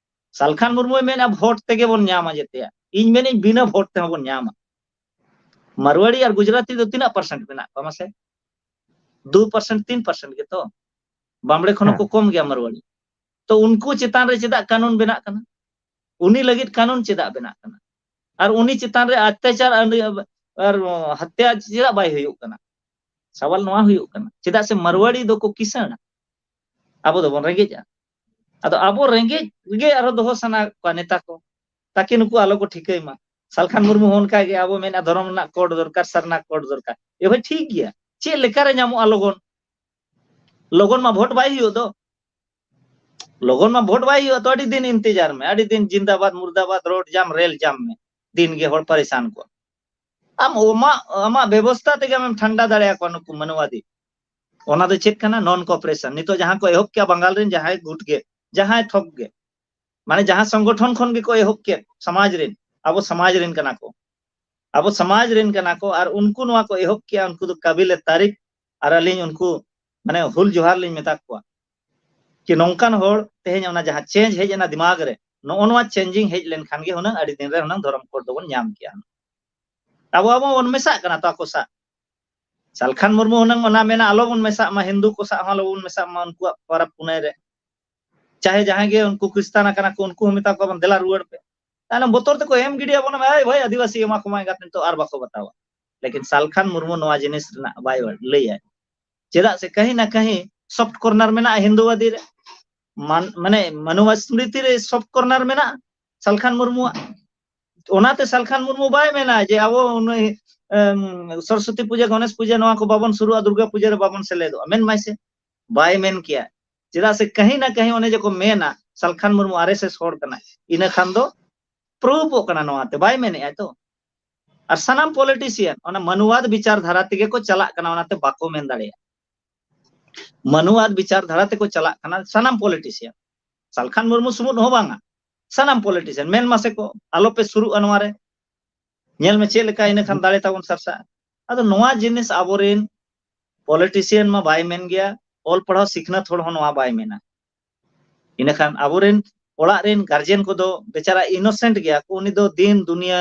ᱥᱟᱞᱠᱷᱟᱱ ᱢᱩᱨᱢᱩᱭ ᱢᱮᱱᱟ ᱵᱷᱳᱴ ᱛᱮᱜᱮ ᱵᱚᱱ ᱧᱟᱢᱟ ᱡᱮᱛᱮᱭᱟᱜ᱾ ᱤᱧ ᱢᱮᱱᱟᱹᱧ ᱵᱤᱱᱟᱹ ᱵᱷᱳᱴ ᱛᱮᱦᱚᱸ ᱵᱚᱱ ᱧᱟᱢᱟ᱾ ᱢᱟᱨᱣᱟᱲᱤ ᱟᱨ ᱜᱩᱡᱽᱨᱟᱴᱤ ᱫᱚ ᱛᱤᱱᱟᱹᱜ ᱯᱟᱨᱥᱮᱱᱴ ᱢᱮᱱᱟᱜ ᱠᱚᱣᱟ ᱢᱟᱥᱮ? ᱫᱩ ᱯᱟᱨᱥᱮᱱᱴ ᱛᱤᱱ ᱯᱟᱨᱥᱮᱱᱴ ᱜᱮᱛᱚ᱾ ᱵᱟᱢᱲᱮ ᱠᱷᱚᱱ ᱦᱚᱸ ᱠᱚ ᱠᱚᱢ ᱜᱮᱭᱟ ᱢᱟᱨᱣᱟᱲᱤ᱾ ᱛᱚ ᱩᱱᱠᱩ ᱪᱮᱛᱟᱱ ᱨᱮ ᱪᱮᱫᱟᱜ ᱠᱟᱹᱱᱩᱱ ᱵᱮᱱᱟᱜ ᱠᱟᱱᱟ? ᱩᱱᱤ ᱞᱟᱹᱜᱤᱫ ᱠᱟᱹᱱᱩᱱ ᱪᱮᱫᱟᱜ ᱵᱮᱱᱟᱜ ᱠᱟᱱᱟ? ᱟᱨ ᱩᱱᱤ ᱪᱮᱛᱟᱱ ᱨᱮ ᱚᱛᱛᱟᱪᱟᱨ ᱟᱨ, ᱟᱨ ᱦᱚᱛᱛᱟ ᱪᱮᱫᱟᱜ ᱵᱟᱭ ᱦᱩᱭᱩᱜ ᱠᱟᱱᱟ? ᱥᱟᱣᱟᱞ ᱱᱚᱣᱟ ᱦᱩᱭᱩᱜ ᱠᱟᱱᱟ, ᱪᱮᱫᱟᱜ ᱥᱮ ᱢᱟᱨᱣᱟᱲᱤ ᱫᱚᱠᱚ ᱠᱤᱥᱟᱹᱬᱟ, ᱟᱵᱚ ᱫᱚᱵᱚᱱ ᱨᱮᱸᱜᱮᱡᱼᱟ᱾ ᱟᱫᱚ ᱟᱵᱚ ᱨᱮᱸᱜᱮᱡ ᱜᱮ ᱟᱨᱦᱚᱸ ᱫᱚᱦᱚ ᱥᱟᱱᱟ ᱠᱚᱣᱟ ᱱᱮᱛᱟ ᱠᱚ, ᱛᱟᱠᱤ ᱱᱩᱠᱩ ᱟᱞᱚ ᱠᱚ ᱴᱷᱤᱠᱟᱹᱭ ᱢᱟ᱾ ᱥᱟᱞᱠᱷᱟᱱ ᱢᱩᱨᱢᱩ ᱦᱚᱸ ᱚᱱᱠᱟ ᱜᱮ, ᱟᱵᱚ ᱢᱮᱱᱟ ᱫᱷᱚᱨᱚᱢ ᱨᱮᱱᱟᱜ ᱠᱳᱰ ᱫᱚᱨᱠᱟᱨ, ᱥᱟᱨᱱᱟ ᱠᱳᱰ ᱫᱚᱨᱠᱟᱨ᱾ ᱮ ᱵᱷᱟᱭ, ᱴᱷᱤᱠ ᱜᱮᱭᱟ, ᱪᱮᱫ ᱞᱮᱠᱟᱨᱮ ᱧᱟᱢᱚᱜᱼᱟ ᱞᱚᱜᱚᱱ? ᱞᱚᱜᱚᱱ ᱢᱟ ᱵᱷᱳᱴ ᱵᱟᱭ ᱦᱩᱭᱩᱜ ᱫᱚ᱾ ᱞᱚᱜᱚᱱ ᱢᱟ ᱵᱷᱳᱴ ᱵᱟᱭ ᱦᱩᱭᱩᱜᱼᱟ, ᱛᱚ ᱟᱹᱰᱤ ᱫᱤᱱ ᱤᱱᱛᱮᱡᱟᱨ ᱢᱮ, ᱟᱹᱰᱤ ᱫᱤᱱ ᱡᱤᱱᱫᱟᱵᱟᱫ ᱢᱩᱨᱫᱟᱵᱟᱫ, ᱨᱳᱰ ᱡᱟᱢ, ᱨᱮᱞ ᱡᱟᱢ ᱢᱮ, ᱫᱤᱱ ᱜᱮ ᱦᱚᱲ ᱯᱟᱨᱤᱥᱟᱱ ᱠᱚᱣᱟ᱾ ᱟᱢ ᱟᱢᱟᱜ, ᱟᱢᱟᱜ ᱵᱮᱵᱚᱥᱛᱟ ᱛᱮᱜᱮ ᱟᱢᱮᱢ ᱴᱷᱟᱱᱰᱟ ᱫᱟᱲᱮᱭᱟᱠᱚᱣᱟ ᱱᱩᱠᱩ ᱢᱟᱱᱣᱟᱫᱤ᱾ ᱚᱱᱟ ᱫᱚ ᱪᱮᱫ ᱠᱟᱱᱟ? ᱱᱚᱱ ᱠᱚᱯᱟᱨᱮᱥᱚᱱ᱾ ᱱᱤᱛᱚᱜ ᱡᱟᱦᱟᱸ ᱠᱚ ᱮᱦᱚᱵ ᱠᱮᱜᱼᱟ ᱵᱟᱝᱜᱟᱞ ᱨᱮᱱ ᱡᱟᱦᱟᱸᱭ ᱜᱩᱴ ᱜᱮ, ᱡᱟᱦᱟᱸᱭ ᱴᱷᱚᱠ ᱜᱮ, ᱢᱟᱱᱮ ᱡᱟᱦᱟᱸ ᱥᱚᱝᱜᱚᱴᱷᱚᱱ ᱠᱷᱚᱱ ᱜᱮᱠᱚ ᱮᱦᱚᱵ ᱠᱮᱫ, ᱥᱚᱢᱟᱡᱽ ᱨᱮᱱ, ᱟᱵᱚ ᱥᱚᱢᱟᱡᱽ ᱨᱮᱱ ᱠᱟᱱᱟ ᱠᱚ, ᱟᱵᱚ ᱥᱚᱢᱟᱡᱽ ᱨᱮᱱ ᱠᱟᱱᱟ ᱠᱚ, ᱟᱨ ᱩᱱᱠᱩ ᱱᱚᱣᱟ ᱠᱚ ᱮᱦᱚᱵ ᱠᱮᱜᱼᱟ, ᱩᱱᱠᱩ ᱫᱚ ᱠᱟᱵᱤᱞᱮ ᱛᱟᱨᱤᱯ᱾ ᱟᱨ ᱟᱹᱞᱤᱧ ᱩᱱᱠᱩ ᱢᱟᱱᱮ ᱦᱩᱞ ᱡᱚᱦᱟᱨ ᱞᱤᱧ ᱢᱮᱛᱟ ᱠᱚᱣᱟ, ᱠᱤ ᱱᱚᱝᱠᱟᱱ ᱦᱚᱲ ᱛᱮᱦᱮᱧ ᱚᱱᱟ ᱡᱟᱦᱟᱸ ᱪᱮᱧᱡᱽ ᱦᱮᱡ ᱮᱱᱟ ᱫᱤᱢᱟᱜᱽ ᱨᱮ, ᱱᱚᱜᱼᱚ ᱱᱚᱣᱟ ᱪᱮᱧᱡᱤᱝ ᱦᱮᱡ ᱞᱮᱱᱠᱷᱟᱱ ᱜᱮ ᱦᱩᱱᱟᱹᱝ ᱟᱹᱰᱤ ᱫᱤᱱ ᱨᱮ ᱦᱩᱱᱟᱹᱝ ᱫᱷᱚᱨᱚᱢ ᱠᱳᱰ ᱫᱚᱵᱚᱱ ᱧᱟᱢ ᱠᱮᱭᱟ᱾ ᱟᱵᱚ ᱟᱵᱚ ᱵᱚᱱ ᱢᱮᱥᱟᱜ ᱠᱟᱱᱟ ᱛᱚ ᱟᱠᱚ ᱥᱟᱶ᱾ ᱥᱟᱞᱠᱷᱟᱱ ᱢᱩᱨᱢᱩ ᱦᱩᱱᱟᱹᱝ ᱚᱱᱟ ᱢᱮᱱᱟ ᱟᱞᱚ ᱵᱚᱱ ᱢᱮᱥᱟᱜ ᱢᱟ, ᱦᱤᱱᱫᱩ ᱠᱚ ᱥᱟᱶ ᱦᱚᱸ ᱟᱞᱚ ᱵᱚᱱ ᱢᱮᱥᱟᱜ ᱢᱟ ᱩᱱᱠᱩᱣᱟᱜ ᱯᱚᱨᱚᱵᱽ ᱯᱩᱱᱟᱹᱭ ᱨᱮ᱾ ᱪᱟᱦᱮ ᱡᱟᱦᱟᱸᱭ ᱜᱮ ᱩᱱᱠᱩ ᱠᱷᱨᱤᱥᱛᱟᱱ ᱟᱠᱟᱱᱟ ᱠᱚ, ᱩᱱᱠᱩ ᱦᱚᱸ ᱢᱮᱛᱟ ᱠᱚᱣᱟ ᱵᱚᱱ ᱫᱮᱞᱟ ᱨᱩᱣᱟᱹᱲ ᱯᱮ᱾ ᱛᱟᱭᱱᱚᱢ ᱵᱚᱛᱚᱨ ᱛᱮᱠᱚ ᱮᱢ ᱜᱤᱰᱤᱭᱟ ᱵᱚᱱᱟ, "ᱮᱭ ᱵᱷᱟᱭ ᱟᱹᱫᱤᱵᱟᱹᱥᱤ ᱮᱢᱟ ᱠᱚᱢᱟ ᱮᱸᱜᱟᱛ", ᱱᱤᱛᱚᱜ ᱟᱨ ᱵᱟᱠᱚ ᱵᱟᱛᱟᱣᱟ᱾ ᱞᱮᱠᱤᱱ ᱥᱟᱞᱠᱷᱟᱱ ᱢᱩᱨᱢᱩ ᱱᱚᱣᱟ ᱡᱤᱱᱤᱥ ᱨᱮᱱᱟᱜ ᱵᱟᱭ ᱞᱟᱹᱭᱟ᱾ ᱪᱮᱫᱟᱜ ᱥᱮ ᱠᱟᱹᱦᱤ ᱱᱟ ᱠᱟᱹᱦᱤ ᱥᱚᱯᱷᱴ ᱠᱚᱨᱱᱟᱨ ᱢᱮᱱᱟᱜᱼᱟ ᱦᱤᱱᱫᱩᱣᱟᱫᱤ ᱨᱮ, ᱢᱟᱱ-, ᱢᱟᱱᱮ ᱢᱟᱱᱩᱣᱟ ᱥᱢᱨᱤᱛᱤ ᱨᱮ ᱥᱚᱯᱷᱴ ᱠᱚᱨᱱᱟᱨ ᱢᱮᱱᱟᱜᱼᱟ ᱥᱟᱞᱠᱷᱟᱱ ᱢᱩᱨᱢᱩᱣᱟᱜ᱾ ᱚᱱᱟᱛᱮ ᱥᱟᱞᱠᱷᱟᱱ ᱢᱩᱨᱢᱩ ᱵᱟᱭ ᱢᱮᱱᱟ ᱡᱮ ᱟᱵᱚ ᱱᱩᱭ, ᱮᱢ, ᱥᱚᱨᱚᱥᱚᱛᱤ ᱯᱩᱡᱟᱹ, ᱜᱚᱱᱮᱥ ᱯᱩᱡᱟᱹ, ᱱᱚᱣᱟ ᱠᱚ ᱵᱟᱵᱚᱱ ᱥᱩᱨᱩᱜᱼᱟ, ᱫᱩᱨᱜᱟ ᱯᱩᱡᱟᱹ ᱨᱮ ᱵᱟᱵᱚᱱ ᱥᱮᱞᱮᱫᱚᱜᱼᱟ, ᱢᱮᱱ ᱢᱟᱭ ᱥᱮ᱾ ᱵᱟᱭ ᱢᱮᱱ ᱠᱮᱭᱟ᱾ ᱪᱮᱫᱟᱜ ᱥᱮ ᱠᱟᱹᱦᱤ ᱱᱟ ᱠᱟᱹᱦᱤ ᱚᱱᱮ ᱡᱮᱠᱚ ᱢᱮᱱᱟ ᱥᱟᱞᱠᱷᱟᱱ ᱢᱩᱨᱢᱩ ᱟᱨ ᱮᱥ ᱮᱥ ᱦᱚᱲ ᱠᱟᱱᱟᱭ, ᱤᱱᱟᱹ ᱠᱷᱟᱱ ᱫᱚ ᱯᱨᱩᱯᱷᱚᱜ ᱠᱟᱱᱟ ᱱᱚᱣᱟᱛᱮ, ᱵᱟᱭ ᱢᱮᱱᱮᱫᱼᱟ ᱛᱚ᱾ ᱟᱨ ᱥᱟᱱᱟᱢ ᱯᱚᱞᱤᱴᱤᱥᱤᱭᱟᱱ ᱚᱱᱟ ᱢᱟᱱᱩᱣᱟᱫ ᱵᱤᱪᱟᱨ ᱫᱷᱟᱨᱟ ᱛᱮᱜᱮ ᱠᱚ ᱪᱟᱞᱟᱜ ᱠᱟᱱᱟ, ᱚᱱᱟᱛᱮ ᱵᱟᱠᱚ ᱢᱮᱱ ᱫᱟᱲᱮᱭᱟᱜᱼᱟ᱾ ᱢᱟᱱᱩᱣᱟᱫ ᱵᱤᱪᱟᱨ ᱫᱷᱟᱨᱟ ᱛᱮᱠᱚ ᱪᱟᱞᱟᱜ ᱠᱟᱱᱟ ᱥᱟᱱᱟᱢ ᱯᱚᱞᱤᱴᱤᱥᱤᱭᱟᱱ, ᱥᱟᱞᱠᱷᱟᱱ ᱢᱩᱨᱢᱩ ᱥᱩᱢᱩᱫ ᱦᱚᱸ ᱵᱟᱝᱟ, ᱥᱟᱱᱟᱢ ᱯᱚᱞᱤᱴᱤᱥᱤᱭᱟᱱ ᱢᱮᱱ ᱢᱟᱥᱮ ᱠᱚ, ᱟᱞᱚᱯᱮ ᱥᱩᱨᱩᱜᱼᱟ ᱱᱚᱣᱟ ᱨᱮ, ᱧᱮᱞ ᱢᱮ ᱪᱮᱫ ᱞᱮᱠᱟ ᱤᱱᱟᱹ ᱠᱷᱟᱱ ᱫᱟᱲᱮ ᱛᱟᱵᱚᱱ ᱥᱟᱨᱥᱟᱜᱼᱟ᱾ ᱟᱫᱚ ᱱᱚᱣᱟ ᱡᱤᱱᱤᱥ ᱟᱵᱚᱨᱮᱱ ᱯᱚᱞᱤᱴᱤᱥᱤᱭᱟᱱ ᱢᱟ ᱵᱟᱭ ᱢᱮᱱ ᱜᱮᱭᱟ, ᱚᱞ ᱯᱟᱲᱦᱟᱣ ᱥᱤᱠᱷᱱᱟᱹᱛ ᱦᱚᱲ ᱦᱚᱸ ᱱᱚᱣᱟ ᱵᱟᱭ ᱢᱮᱱᱟ᱾ ᱤᱱᱟᱹᱠᱷᱟᱱ ᱟᱵᱚᱨᱮᱱ ᱚᱲᱟᱜ ᱨᱮᱱ ᱜᱟᱨᱡᱮᱱ ᱠᱚᱫᱚ ᱵᱮᱪᱟᱨᱟ ᱤᱱᱳᱥᱮᱱᱴ ᱜᱮᱭᱟ ᱠᱚ, ᱩᱱᱤ ᱫᱚ ᱫᱤᱱ ᱫᱩᱱᱤᱭᱟᱹ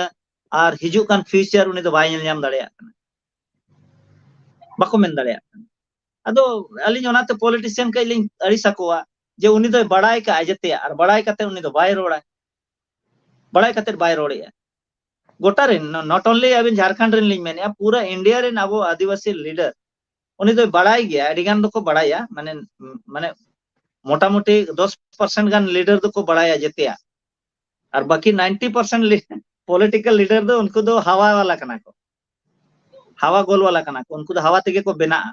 ᱟᱨ ᱦᱤᱡᱩᱜ ᱠᱟᱱ ᱯᱷᱤᱭᱩᱪᱟᱨ ᱩᱱᱤ ᱫᱚ ᱵᱟᱭ ᱧᱮᱞ ᱧᱟᱢ ᱫᱟᱲᱮᱭᱟᱜ ᱠᱟᱱᱟ, ᱵᱟᱠᱚ ᱢᱮᱱ ᱫᱟᱲᱮᱭᱟᱜ ᱠᱟᱱᱟ᱾ ᱟᱫᱚ ᱟᱹᱞᱤᱧ ᱚᱱᱟᱛᱮ ᱯᱚᱞᱤᱴᱤᱥᱤᱭᱟᱱ ᱠᱟᱹᱡ ᱞᱤᱧ ᱟᱹᱲᱤᱥ ᱟᱠᱚᱣᱟ, ᱡᱮ ᱩᱱᱤ ᱫᱚᱭ ᱵᱟᱲᱟᱭ ᱠᱟᱜᱼᱟ ᱡᱮᱛᱮᱭᱟᱜ, ᱟᱨ ᱵᱟᱲᱟᱭ ᱠᱟᱛᱮ ᱩᱱᱤ ᱫᱚ ᱵᱟᱭ ᱨᱚᱲᱟ, ᱵᱟᱲᱟᱭ ᱠᱟᱛᱮ ᱵᱟᱭ ᱨᱚᱲᱮᱜᱼᱟ᱾ ᱜᱚᱴᱟ ᱨᱮᱱ, not only ᱟᱵᱤᱱ ᱡᱷᱟᱲᱠᱷᱚᱸᱰ ᱨᱮᱱ ᱞᱤᱧ ᱢᱮᱱᱮᱜᱼᱟ, ᱯᱩᱨᱟᱹ ᱤᱱᱰᱤᱭᱟ ᱨᱮᱱ ᱟᱵᱚ ᱟᱹᱫᱤᱵᱟᱹᱥᱤ ᱞᱤᱰᱟᱨ, ᱩᱱᱤ ᱫᱚᱭ ᱵᱟᱲᱟᱭ ᱜᱮᱭᱟ, ᱟᱹᱰᱤ ᱜᱟᱱ ᱫᱚᱠᱚ ᱵᱟᱲᱟᱭᱟ, ᱢᱟᱱᱮ, ᱢᱟᱱᱮ ᱢᱚᱴᱟᱢᱩᱴᱤ ᱫᱚᱥ ᱯᱟᱨᱥᱮᱱᱴ ᱜᱟᱱ ᱞᱤᱰᱟᱨ ᱫᱚᱠᱚ ᱵᱟᱲᱟᱭᱟ ᱡᱮᱛᱮᱭᱟᱜ, ᱟᱨ ᱵᱟᱠᱤ ᱱᱟᱭᱤᱱᱴᱤ ᱯᱟᱨᱥᱮᱱᱴ ᱯᱚᱞᱤᱴᱤᱠᱟᱞ ᱞᱤᱰᱟᱨ ᱫᱚ ᱩᱱᱠᱩ ᱫᱚ ᱦᱟᱣᱟ ᱵᱟᱞᱟ ᱠᱟᱱᱟ ᱠᱚ, ᱦᱟᱣᱟ ᱜᱳᱞ ᱵᱟᱞᱟ ᱠᱟᱱᱟ ᱠᱚ, ᱩᱱᱠᱩ ᱫᱚ ᱦᱟᱣᱟ ᱛᱮᱜᱮ ᱠᱚ ᱵᱮᱱᱟᱜᱼᱟ᱾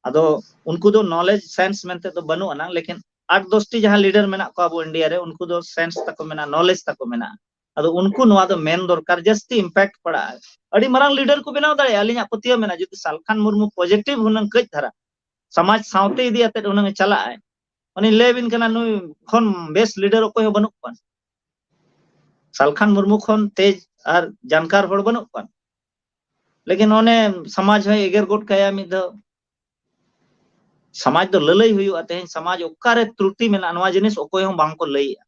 ᱟᱫᱚ ᱩᱱᱠᱩ ᱫᱚ ᱱᱚᱞᱮᱡᱽ ᱥᱟᱭᱮᱱᱥ ᱢᱮᱱᱛᱮ ᱫᱚ ᱵᱟᱹᱱᱩᱜ ᱟᱱᱟᱝ, ᱞᱮᱠᱤᱱ ᱟᱴ ᱫᱚᱥᱴᱤ ᱡᱟᱦᱟᱸ ᱞᱤᱰᱟᱨ ᱢᱮᱱᱟᱜ ᱠᱚᱣᱟ ᱟᱵᱚ ᱤᱱᱰᱤᱭᱟ ᱨᱮ, ᱩᱱᱠᱩ ᱫᱚ ᱥᱟᱭᱮᱱᱥ ᱛᱟᱠᱚ ᱢᱮᱱᱟᱜᱼᱟ, ᱱᱚᱞᱮᱡᱽ ᱛᱟᱠᱚ ᱢᱮᱱᱟᱜᱼᱟ᱾ ᱟᱫᱚ ᱩᱱᱠᱩ ᱱᱚᱣᱟ ᱫᱚ ᱢᱮᱱ ᱫᱚᱨᱠᱟᱨ, ᱡᱟᱹᱥᱛᱤ ᱤᱢᱯᱮᱠᱴ ᱯᱟᱲᱟᱜᱼᱟ᱾ ᱟᱹᱰᱤ ᱢᱟᱨᱟᱝ ᱞᱤᱰᱟᱨ ᱠᱚ ᱵᱮᱱᱟᱣ ᱫᱟᱲᱮᱭᱟᱜᱼᱟ, ᱟᱹᱞᱤᱧᱟᱜ ᱯᱟᱹᱛᱭᱟᱹᱣ ᱢᱮᱱᱟᱜᱼᱟ, ᱡᱩᱫᱤ ᱥᱟᱞᱠᱷᱟᱱ ᱢᱩᱨᱢᱩ ᱯᱚᱡᱤᱴᱤᱵᱷ ᱦᱩᱱᱟᱹᱝ ᱠᱟᱹᱡ ᱫᱷᱟᱨᱟ ᱥᱚᱢᱟᱡᱽ ᱥᱟᱶᱛᱮ ᱤᱫᱤ ᱟᱛᱮᱫ ᱦᱩᱱᱟᱹᱝ ᱮ ᱪᱟᱞᱟᱜᱼᱟᱭ, ᱩᱱᱤ ᱞᱟᱹᱭ ᱟᱵᱤᱱ ᱠᱟᱱᱟ ᱱᱩᱭ ᱠᱷᱚᱱ ᱵᱮᱥ ᱞᱤᱰᱟᱨ ᱚᱠᱚᱭ ᱦᱚᱸ ᱵᱟᱹᱱᱩᱜ ᱠᱚᱣᱟ, ᱥᱟᱞᱠᱷᱟᱱ ᱢᱩᱨᱢᱩ ᱠᱷᱚᱱ ᱛᱮᱡᱽ ᱟᱨ ᱡᱟᱱᱠᱟᱨ ᱦᱚᱲ ᱵᱟᱹᱱᱩᱜ ᱠᱚᱣᱟ᱾ ᱞᱮᱠᱤᱱ ᱚᱱᱮ ᱥᱚᱢᱟᱡᱽ ᱦᱚᱸᱭ ᱮᱜᱮᱨ ᱜᱚᱫ ᱠᱟᱭᱟ ᱢᱤᱫ ᱫᱷᱟᱣ᱾ ᱥᱚᱢᱟᱡᱽ ᱫᱚ ᱞᱟᱹᱞᱟᱹᱭ ᱦᱩᱭᱩᱜᱼᱟ᱾ ᱛᱮᱦᱮᱧ ᱥᱚᱢᱟᱡᱽ ᱚᱠᱟᱨᱮ ᱛᱨᱩᱴᱤ ᱢᱮᱱᱟᱜᱼᱟ, ᱱᱚᱣᱟ ᱡᱤᱱᱤᱥ ᱚᱠᱚᱭ ᱦᱚᱸ ᱵᱟᱝ ᱠᱚ ᱞᱟᱹᱭᱮᱜᱼᱟ᱾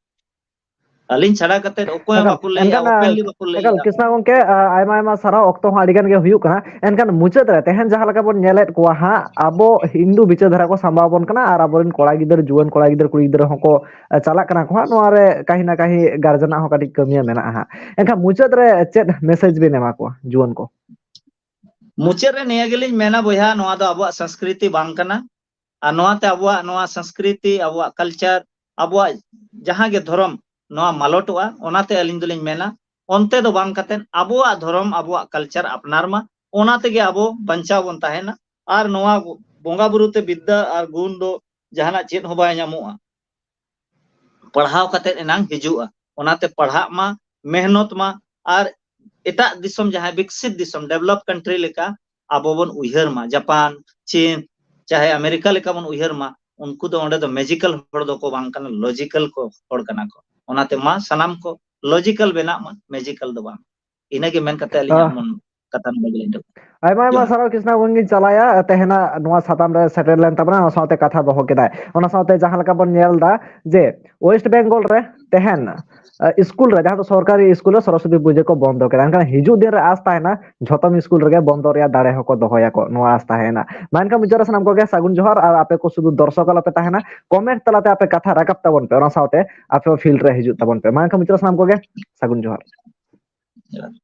ᱟᱹᱞᱤᱧ ᱪᱷᱟᱲᱟ ᱠᱟᱛᱮ ᱚᱠᱚᱭ ᱦᱚᱸ ᱮᱠᱟᱞ, ᱵᱟᱠᱚ ᱞᱟᱹᱭᱮᱜᱼᱟ, ᱮᱱᱠᱷᱟᱱ, ᱳᱯᱮᱱᱞᱤ ᱵᱟᱠᱚ ᱮᱠᱟᱞ, ᱞᱟᱹᱭᱮᱜᱼᱟ᱾ ᱠᱨᱤᱥᱱᱟ ᱜᱚᱢᱠᱮ, ᱟᱭᱢᱟ ᱟᱭᱢᱟ ᱥᱟᱨᱦᱟᱣ, ᱚᱠᱛᱚ ᱦᱚᱸ ᱟᱹᱰᱤ ᱜᱟᱱ ᱜᱮ ᱦᱩᱭᱩᱜ ᱠᱟᱱᱟ᱾ ᱮᱱᱠᱷᱟᱱ ᱢᱩᱪᱟᱹᱫ ᱨᱮ ᱛᱮᱦᱮᱧ ᱡᱟᱦᱟᱸ ᱞᱮᱠᱟ ᱵᱚᱱ ᱧᱮᱞᱮᱫ ᱠᱚᱣᱟ ᱦᱟᱸᱜ, ᱟᱵᱚ ᱦᱤᱱᱫᱩ ᱵᱤᱪᱟᱹᱨ ᱫᱷᱟᱨᱟ ᱠᱚ ᱥᱟᱢᱵᱟᱣ ᱵᱚᱱ ᱠᱟᱱᱟ ᱟᱨ ᱟᱵᱚᱨᱮᱱ ᱠᱚᱲᱟ ᱜᱤᱫᱟᱹᱨ, ᱡᱩᱣᱟᱹᱱ ᱠᱚᱲᱟ ᱜᱤᱫᱟᱹᱨ, ᱠᱩᱲᱤ ᱜᱤᱫᱽᱨᱟᱹ ᱦᱚᱸᱠᱚ ᱪᱟᱞᱟᱜ ᱠᱟᱱᱟ ᱠᱚ ᱦᱟᱸᱜ, ᱱᱚᱣᱟ ᱨᱮ ᱠᱟᱹᱦᱤ ᱱᱟ ᱠᱟᱹᱦᱤ ᱜᱟᱨᱡᱮᱱᱟᱜ ᱦᱚᱸ ᱠᱟᱹᱴᱤᱡ ᱠᱟᱹᱢᱤᱭᱟᱹ ᱢᱮᱱᱟᱜᱼᱟ ᱦᱟᱸᱜ᱾ ᱮᱱᱠᱷᱟᱱ ᱢᱩᱪᱟᱹᱫ ᱨᱮ ᱪᱮᱫ ᱢᱮᱥᱮᱡᱽ ᱵᱤᱱ ᱮᱢᱟ ᱠᱚᱣᱟ ᱡᱩᱣᱟᱹᱱ ᱠᱚ? ᱢᱩᱪᱟᱹᱫ ᱨᱮ ᱱᱤᱭᱟᱹ ᱜᱮᱞᱤᱧ ᱢᱮᱱᱟ ᱵᱚᱭᱦᱟ, ᱱᱚᱣᱟ ᱫᱚ ᱟᱵᱚᱣᱟᱜ ᱥᱚᱝᱥᱠᱨᱤᱛᱤ ᱵᱟᱝ ᱠᱟᱱᱟ᱾ ᱟᱨ ᱱᱚᱣᱟᱛᱮ ᱟᱵᱚᱣᱟᱜ ᱱᱚᱣᱟ ᱥᱚᱝᱥᱠᱨᱤᱛᱤ, ᱟᱵᱚᱣᱟᱜ ᱠᱟᱞᱪᱟᱨ, ᱟᱵᱚᱣᱟᱜ ᱡᱟᱦᱟᱸ ᱜᱮ ᱫᱷᱚᱨᱚᱢ, ᱱᱚᱣᱟ ᱢᱟᱞᱚᱴᱚᱜᱼᱟ᱾ ᱚᱱᱟᱛᱮ ᱟᱹᱞᱤᱧ ᱫᱚᱞᱤᱧ ᱢᱮᱱᱟ, ᱚᱱᱛᱮ ᱫᱚ ᱵᱟᱝ ᱠᱟᱛᱮᱫ ᱟᱵᱚᱣᱟᱜ ᱫᱷᱚᱨᱚᱢ, ᱟᱵᱚᱣᱟᱜ ᱠᱟᱞᱪᱟᱨ ᱟᱯᱱᱟᱨ ᱢᱟ, ᱚᱱᱟ ᱛᱮᱜᱮ ᱟᱵᱚ ᱵᱟᱧᱪᱟᱣ ᱵᱚᱱ ᱛᱟᱦᱮᱱᱟ᱾ ᱟᱨ ᱱᱚᱣᱟ ᱵᱚᱸᱜᱟ ᱵᱩᱨᱩ ᱛᱮ ᱵᱤᱫᱽᱫᱟᱹ ᱟᱨ ᱜᱩᱱ ᱫᱚ ᱡᱟᱦᱟᱱᱟᱜ ᱪᱮᱫ ᱦᱚᱸ ᱵᱟᱭ ᱧᱟᱢᱚᱜᱼᱟ᱾ ᱯᱟᱲᱦᱟᱣ ᱠᱟᱛᱮᱫ ᱮᱱᱟᱝ ᱦᱤᱡᱩᱜᱼᱟ᱾ ᱚᱱᱟᱛᱮ ᱯᱟᱲᱦᱟᱜ ᱢᱟ, ᱢᱮᱦᱱᱚᱛ ᱢᱟ, ᱟᱨ ᱮᱴᱟᱜ ᱫᱤᱥᱚᱢ, ᱡᱟᱦᱟᱸᱭ ᱵᱤᱠᱥᱤᱛ ᱫᱤᱥᱚᱢ, ᱰᱮᱵᱷᱞᱚᱯ ᱠᱟᱱᱴᱨᱤ ᱞᱮᱠᱟ ᱟᱵᱚ ᱵᱚᱱ ᱩᱭᱦᱟᱹᱨ ᱢᱟ᱾ ᱡᱟᱯᱟᱱ, ᱪᱤᱱ, ᱪᱟᱦᱮ ᱟᱢᱮᱨᱤᱠᱟ ᱞᱮᱠᱟ ᱵᱚᱱ ᱩᱭᱦᱟᱹᱨ ᱢᱟ᱾ ᱩᱱᱠᱩ ᱫᱚ ᱚᱸᱰᱮ ᱫᱚ ᱢᱮᱡᱤᱠᱟᱞ ᱦᱚᱲ ᱫᱚᱠᱚ ᱵᱟᱝ ᱠᱟᱱᱟ, ᱞᱚᱡᱤᱠᱟᱞ ᱠᱚ ᱦᱚᱲ ᱠᱟᱱᱟ ᱠᱚ᱾ ᱚᱱᱟᱛᱮ ᱢᱟ ᱥᱟᱱᱟᱢ ᱠᱚ ᱞᱚᱡᱤᱠᱟᱞ ᱵᱮᱱᱟᱜ ᱢᱟ, ᱢᱮᱡᱤᱠᱟᱞ ᱫᱚ ᱵᱟᱝ᱾ ᱤᱱᱟᱹᱜᱮ ᱢᱮᱱ ᱠᱟᱛᱮ ᱟᱹᱞᱤᱧᱟᱜ ᱟᱦ᱾ ᱢᱚᱱ ᱠᱟᱛᱷᱟ ᱱᱚᱰᱮ ᱜᱮᱞᱤᱧ ᱫᱚᱦᱚ᱾ ᱟᱭᱢᱟ ᱟᱭᱢᱟ ᱡᱚᱦᱟᱨ᱾ ᱥᱟᱨᱦᱟᱣ ᱠᱨᱤᱥᱱᱟ ᱜᱚᱝᱜᱤᱧ ᱪᱟᱞᱟᱭᱟ ᱛᱮᱦᱮᱧᱟᱜ ᱱᱚᱣᱟ ᱥᱟᱛᱟᱢ ᱨᱮ ᱥᱮᱴᱮᱨ ᱞᱮᱱ ᱛᱟᱵᱚᱱᱟ, ᱚᱱᱟ ᱥᱟᱶᱛᱮ ᱠᱟᱛᱷᱟ ᱫᱚᱦᱚ ᱠᱮᱫᱟᱭ᱾ ᱚᱱᱟ ᱥᱟᱶᱛᱮ ᱡᱟᱦᱟᱸ ᱞᱮᱠᱟ ᱵᱚᱱ ᱧᱮᱞ ᱮᱫᱟ ᱡᱮ ᱳᱭᱮᱥᱴ ᱵᱮᱝᱜᱚᱞ ᱨᱮ ᱛᱮᱦᱮᱧ ᱤᱥᱠᱩᱞ ᱨᱮ, ᱡᱟᱦᱟᱸ ᱫᱚ ᱥᱚᱨᱠᱟᱨᱤ ᱤᱥᱠᱩᱞ ᱨᱮ ᱥᱚᱨᱚᱥᱚᱛᱤ ᱯᱩᱡᱟᱹ ᱠᱚ ᱵᱚᱱᱫᱚ ᱠᱮᱫᱟ᱾ ᱮᱱᱠᱷᱟᱱ ᱦᱤᱡᱩᱜ ᱫᱤᱱ ᱨᱮ ᱟᱥ ᱛᱟᱦᱮᱱᱟ ᱡᱷᱚᱛᱚᱢ ᱤᱥᱠᱩᱞ ᱨᱮᱜᱮ ᱵᱚᱱᱫᱚ ᱨᱮᱭᱟᱜ ᱫᱟᱲᱮ ᱦᱚᱸᱠᱚ ᱫᱚᱦᱚᱭᱟᱠᱚ, ᱱᱚᱣᱟ ᱟᱥ ᱛᱟᱦᱮᱱᱟ᱾ ᱢᱟ ᱮᱱᱠᱷᱟᱱ ᱢᱩᱪᱟᱹᱫ ᱨᱮ ᱥᱟᱱᱟᱢ ᱠᱚᱜᱮ ᱥᱟᱹᱜᱩᱱ ᱡᱚᱦᱟᱨ, ᱟᱨ ᱟᱯᱮ ᱠᱚ ᱥᱩᱫᱷᱩ ᱫᱚᱨᱥᱚᱠ ᱟᱞᱚᱯᱮ ᱛᱟᱦᱮᱱᱟ, ᱠᱚᱢᱮᱱᱴ ᱛᱟᱞᱟᱛᱮ ᱟᱯᱮ ᱠᱟᱛᱷᱟ ᱨᱟᱠᱟᱵ ᱛᱟᱵᱚᱱ ᱯᱮ, ᱚᱱᱟ ᱥᱟᱶᱛᱮ ᱟᱯᱮ ᱦᱚᱸ ᱯᱷᱤᱞᱰ ᱨᱮ ᱦᱤᱡᱩᱜ ᱛᱟᱵᱚᱱ ᱯᱮ᱾ ᱢᱟ ᱮᱱᱠᱷᱟᱱ ᱢᱩᱪᱟᱹᱫ ᱨᱮ ᱥᱟᱱᱟᱢ ᱠᱚᱜᱮ ᱥᱟᱹᱜᱩᱱ ᱡᱚᱦᱟᱨ᱾ ᱡᱚᱦᱟᱨ᱾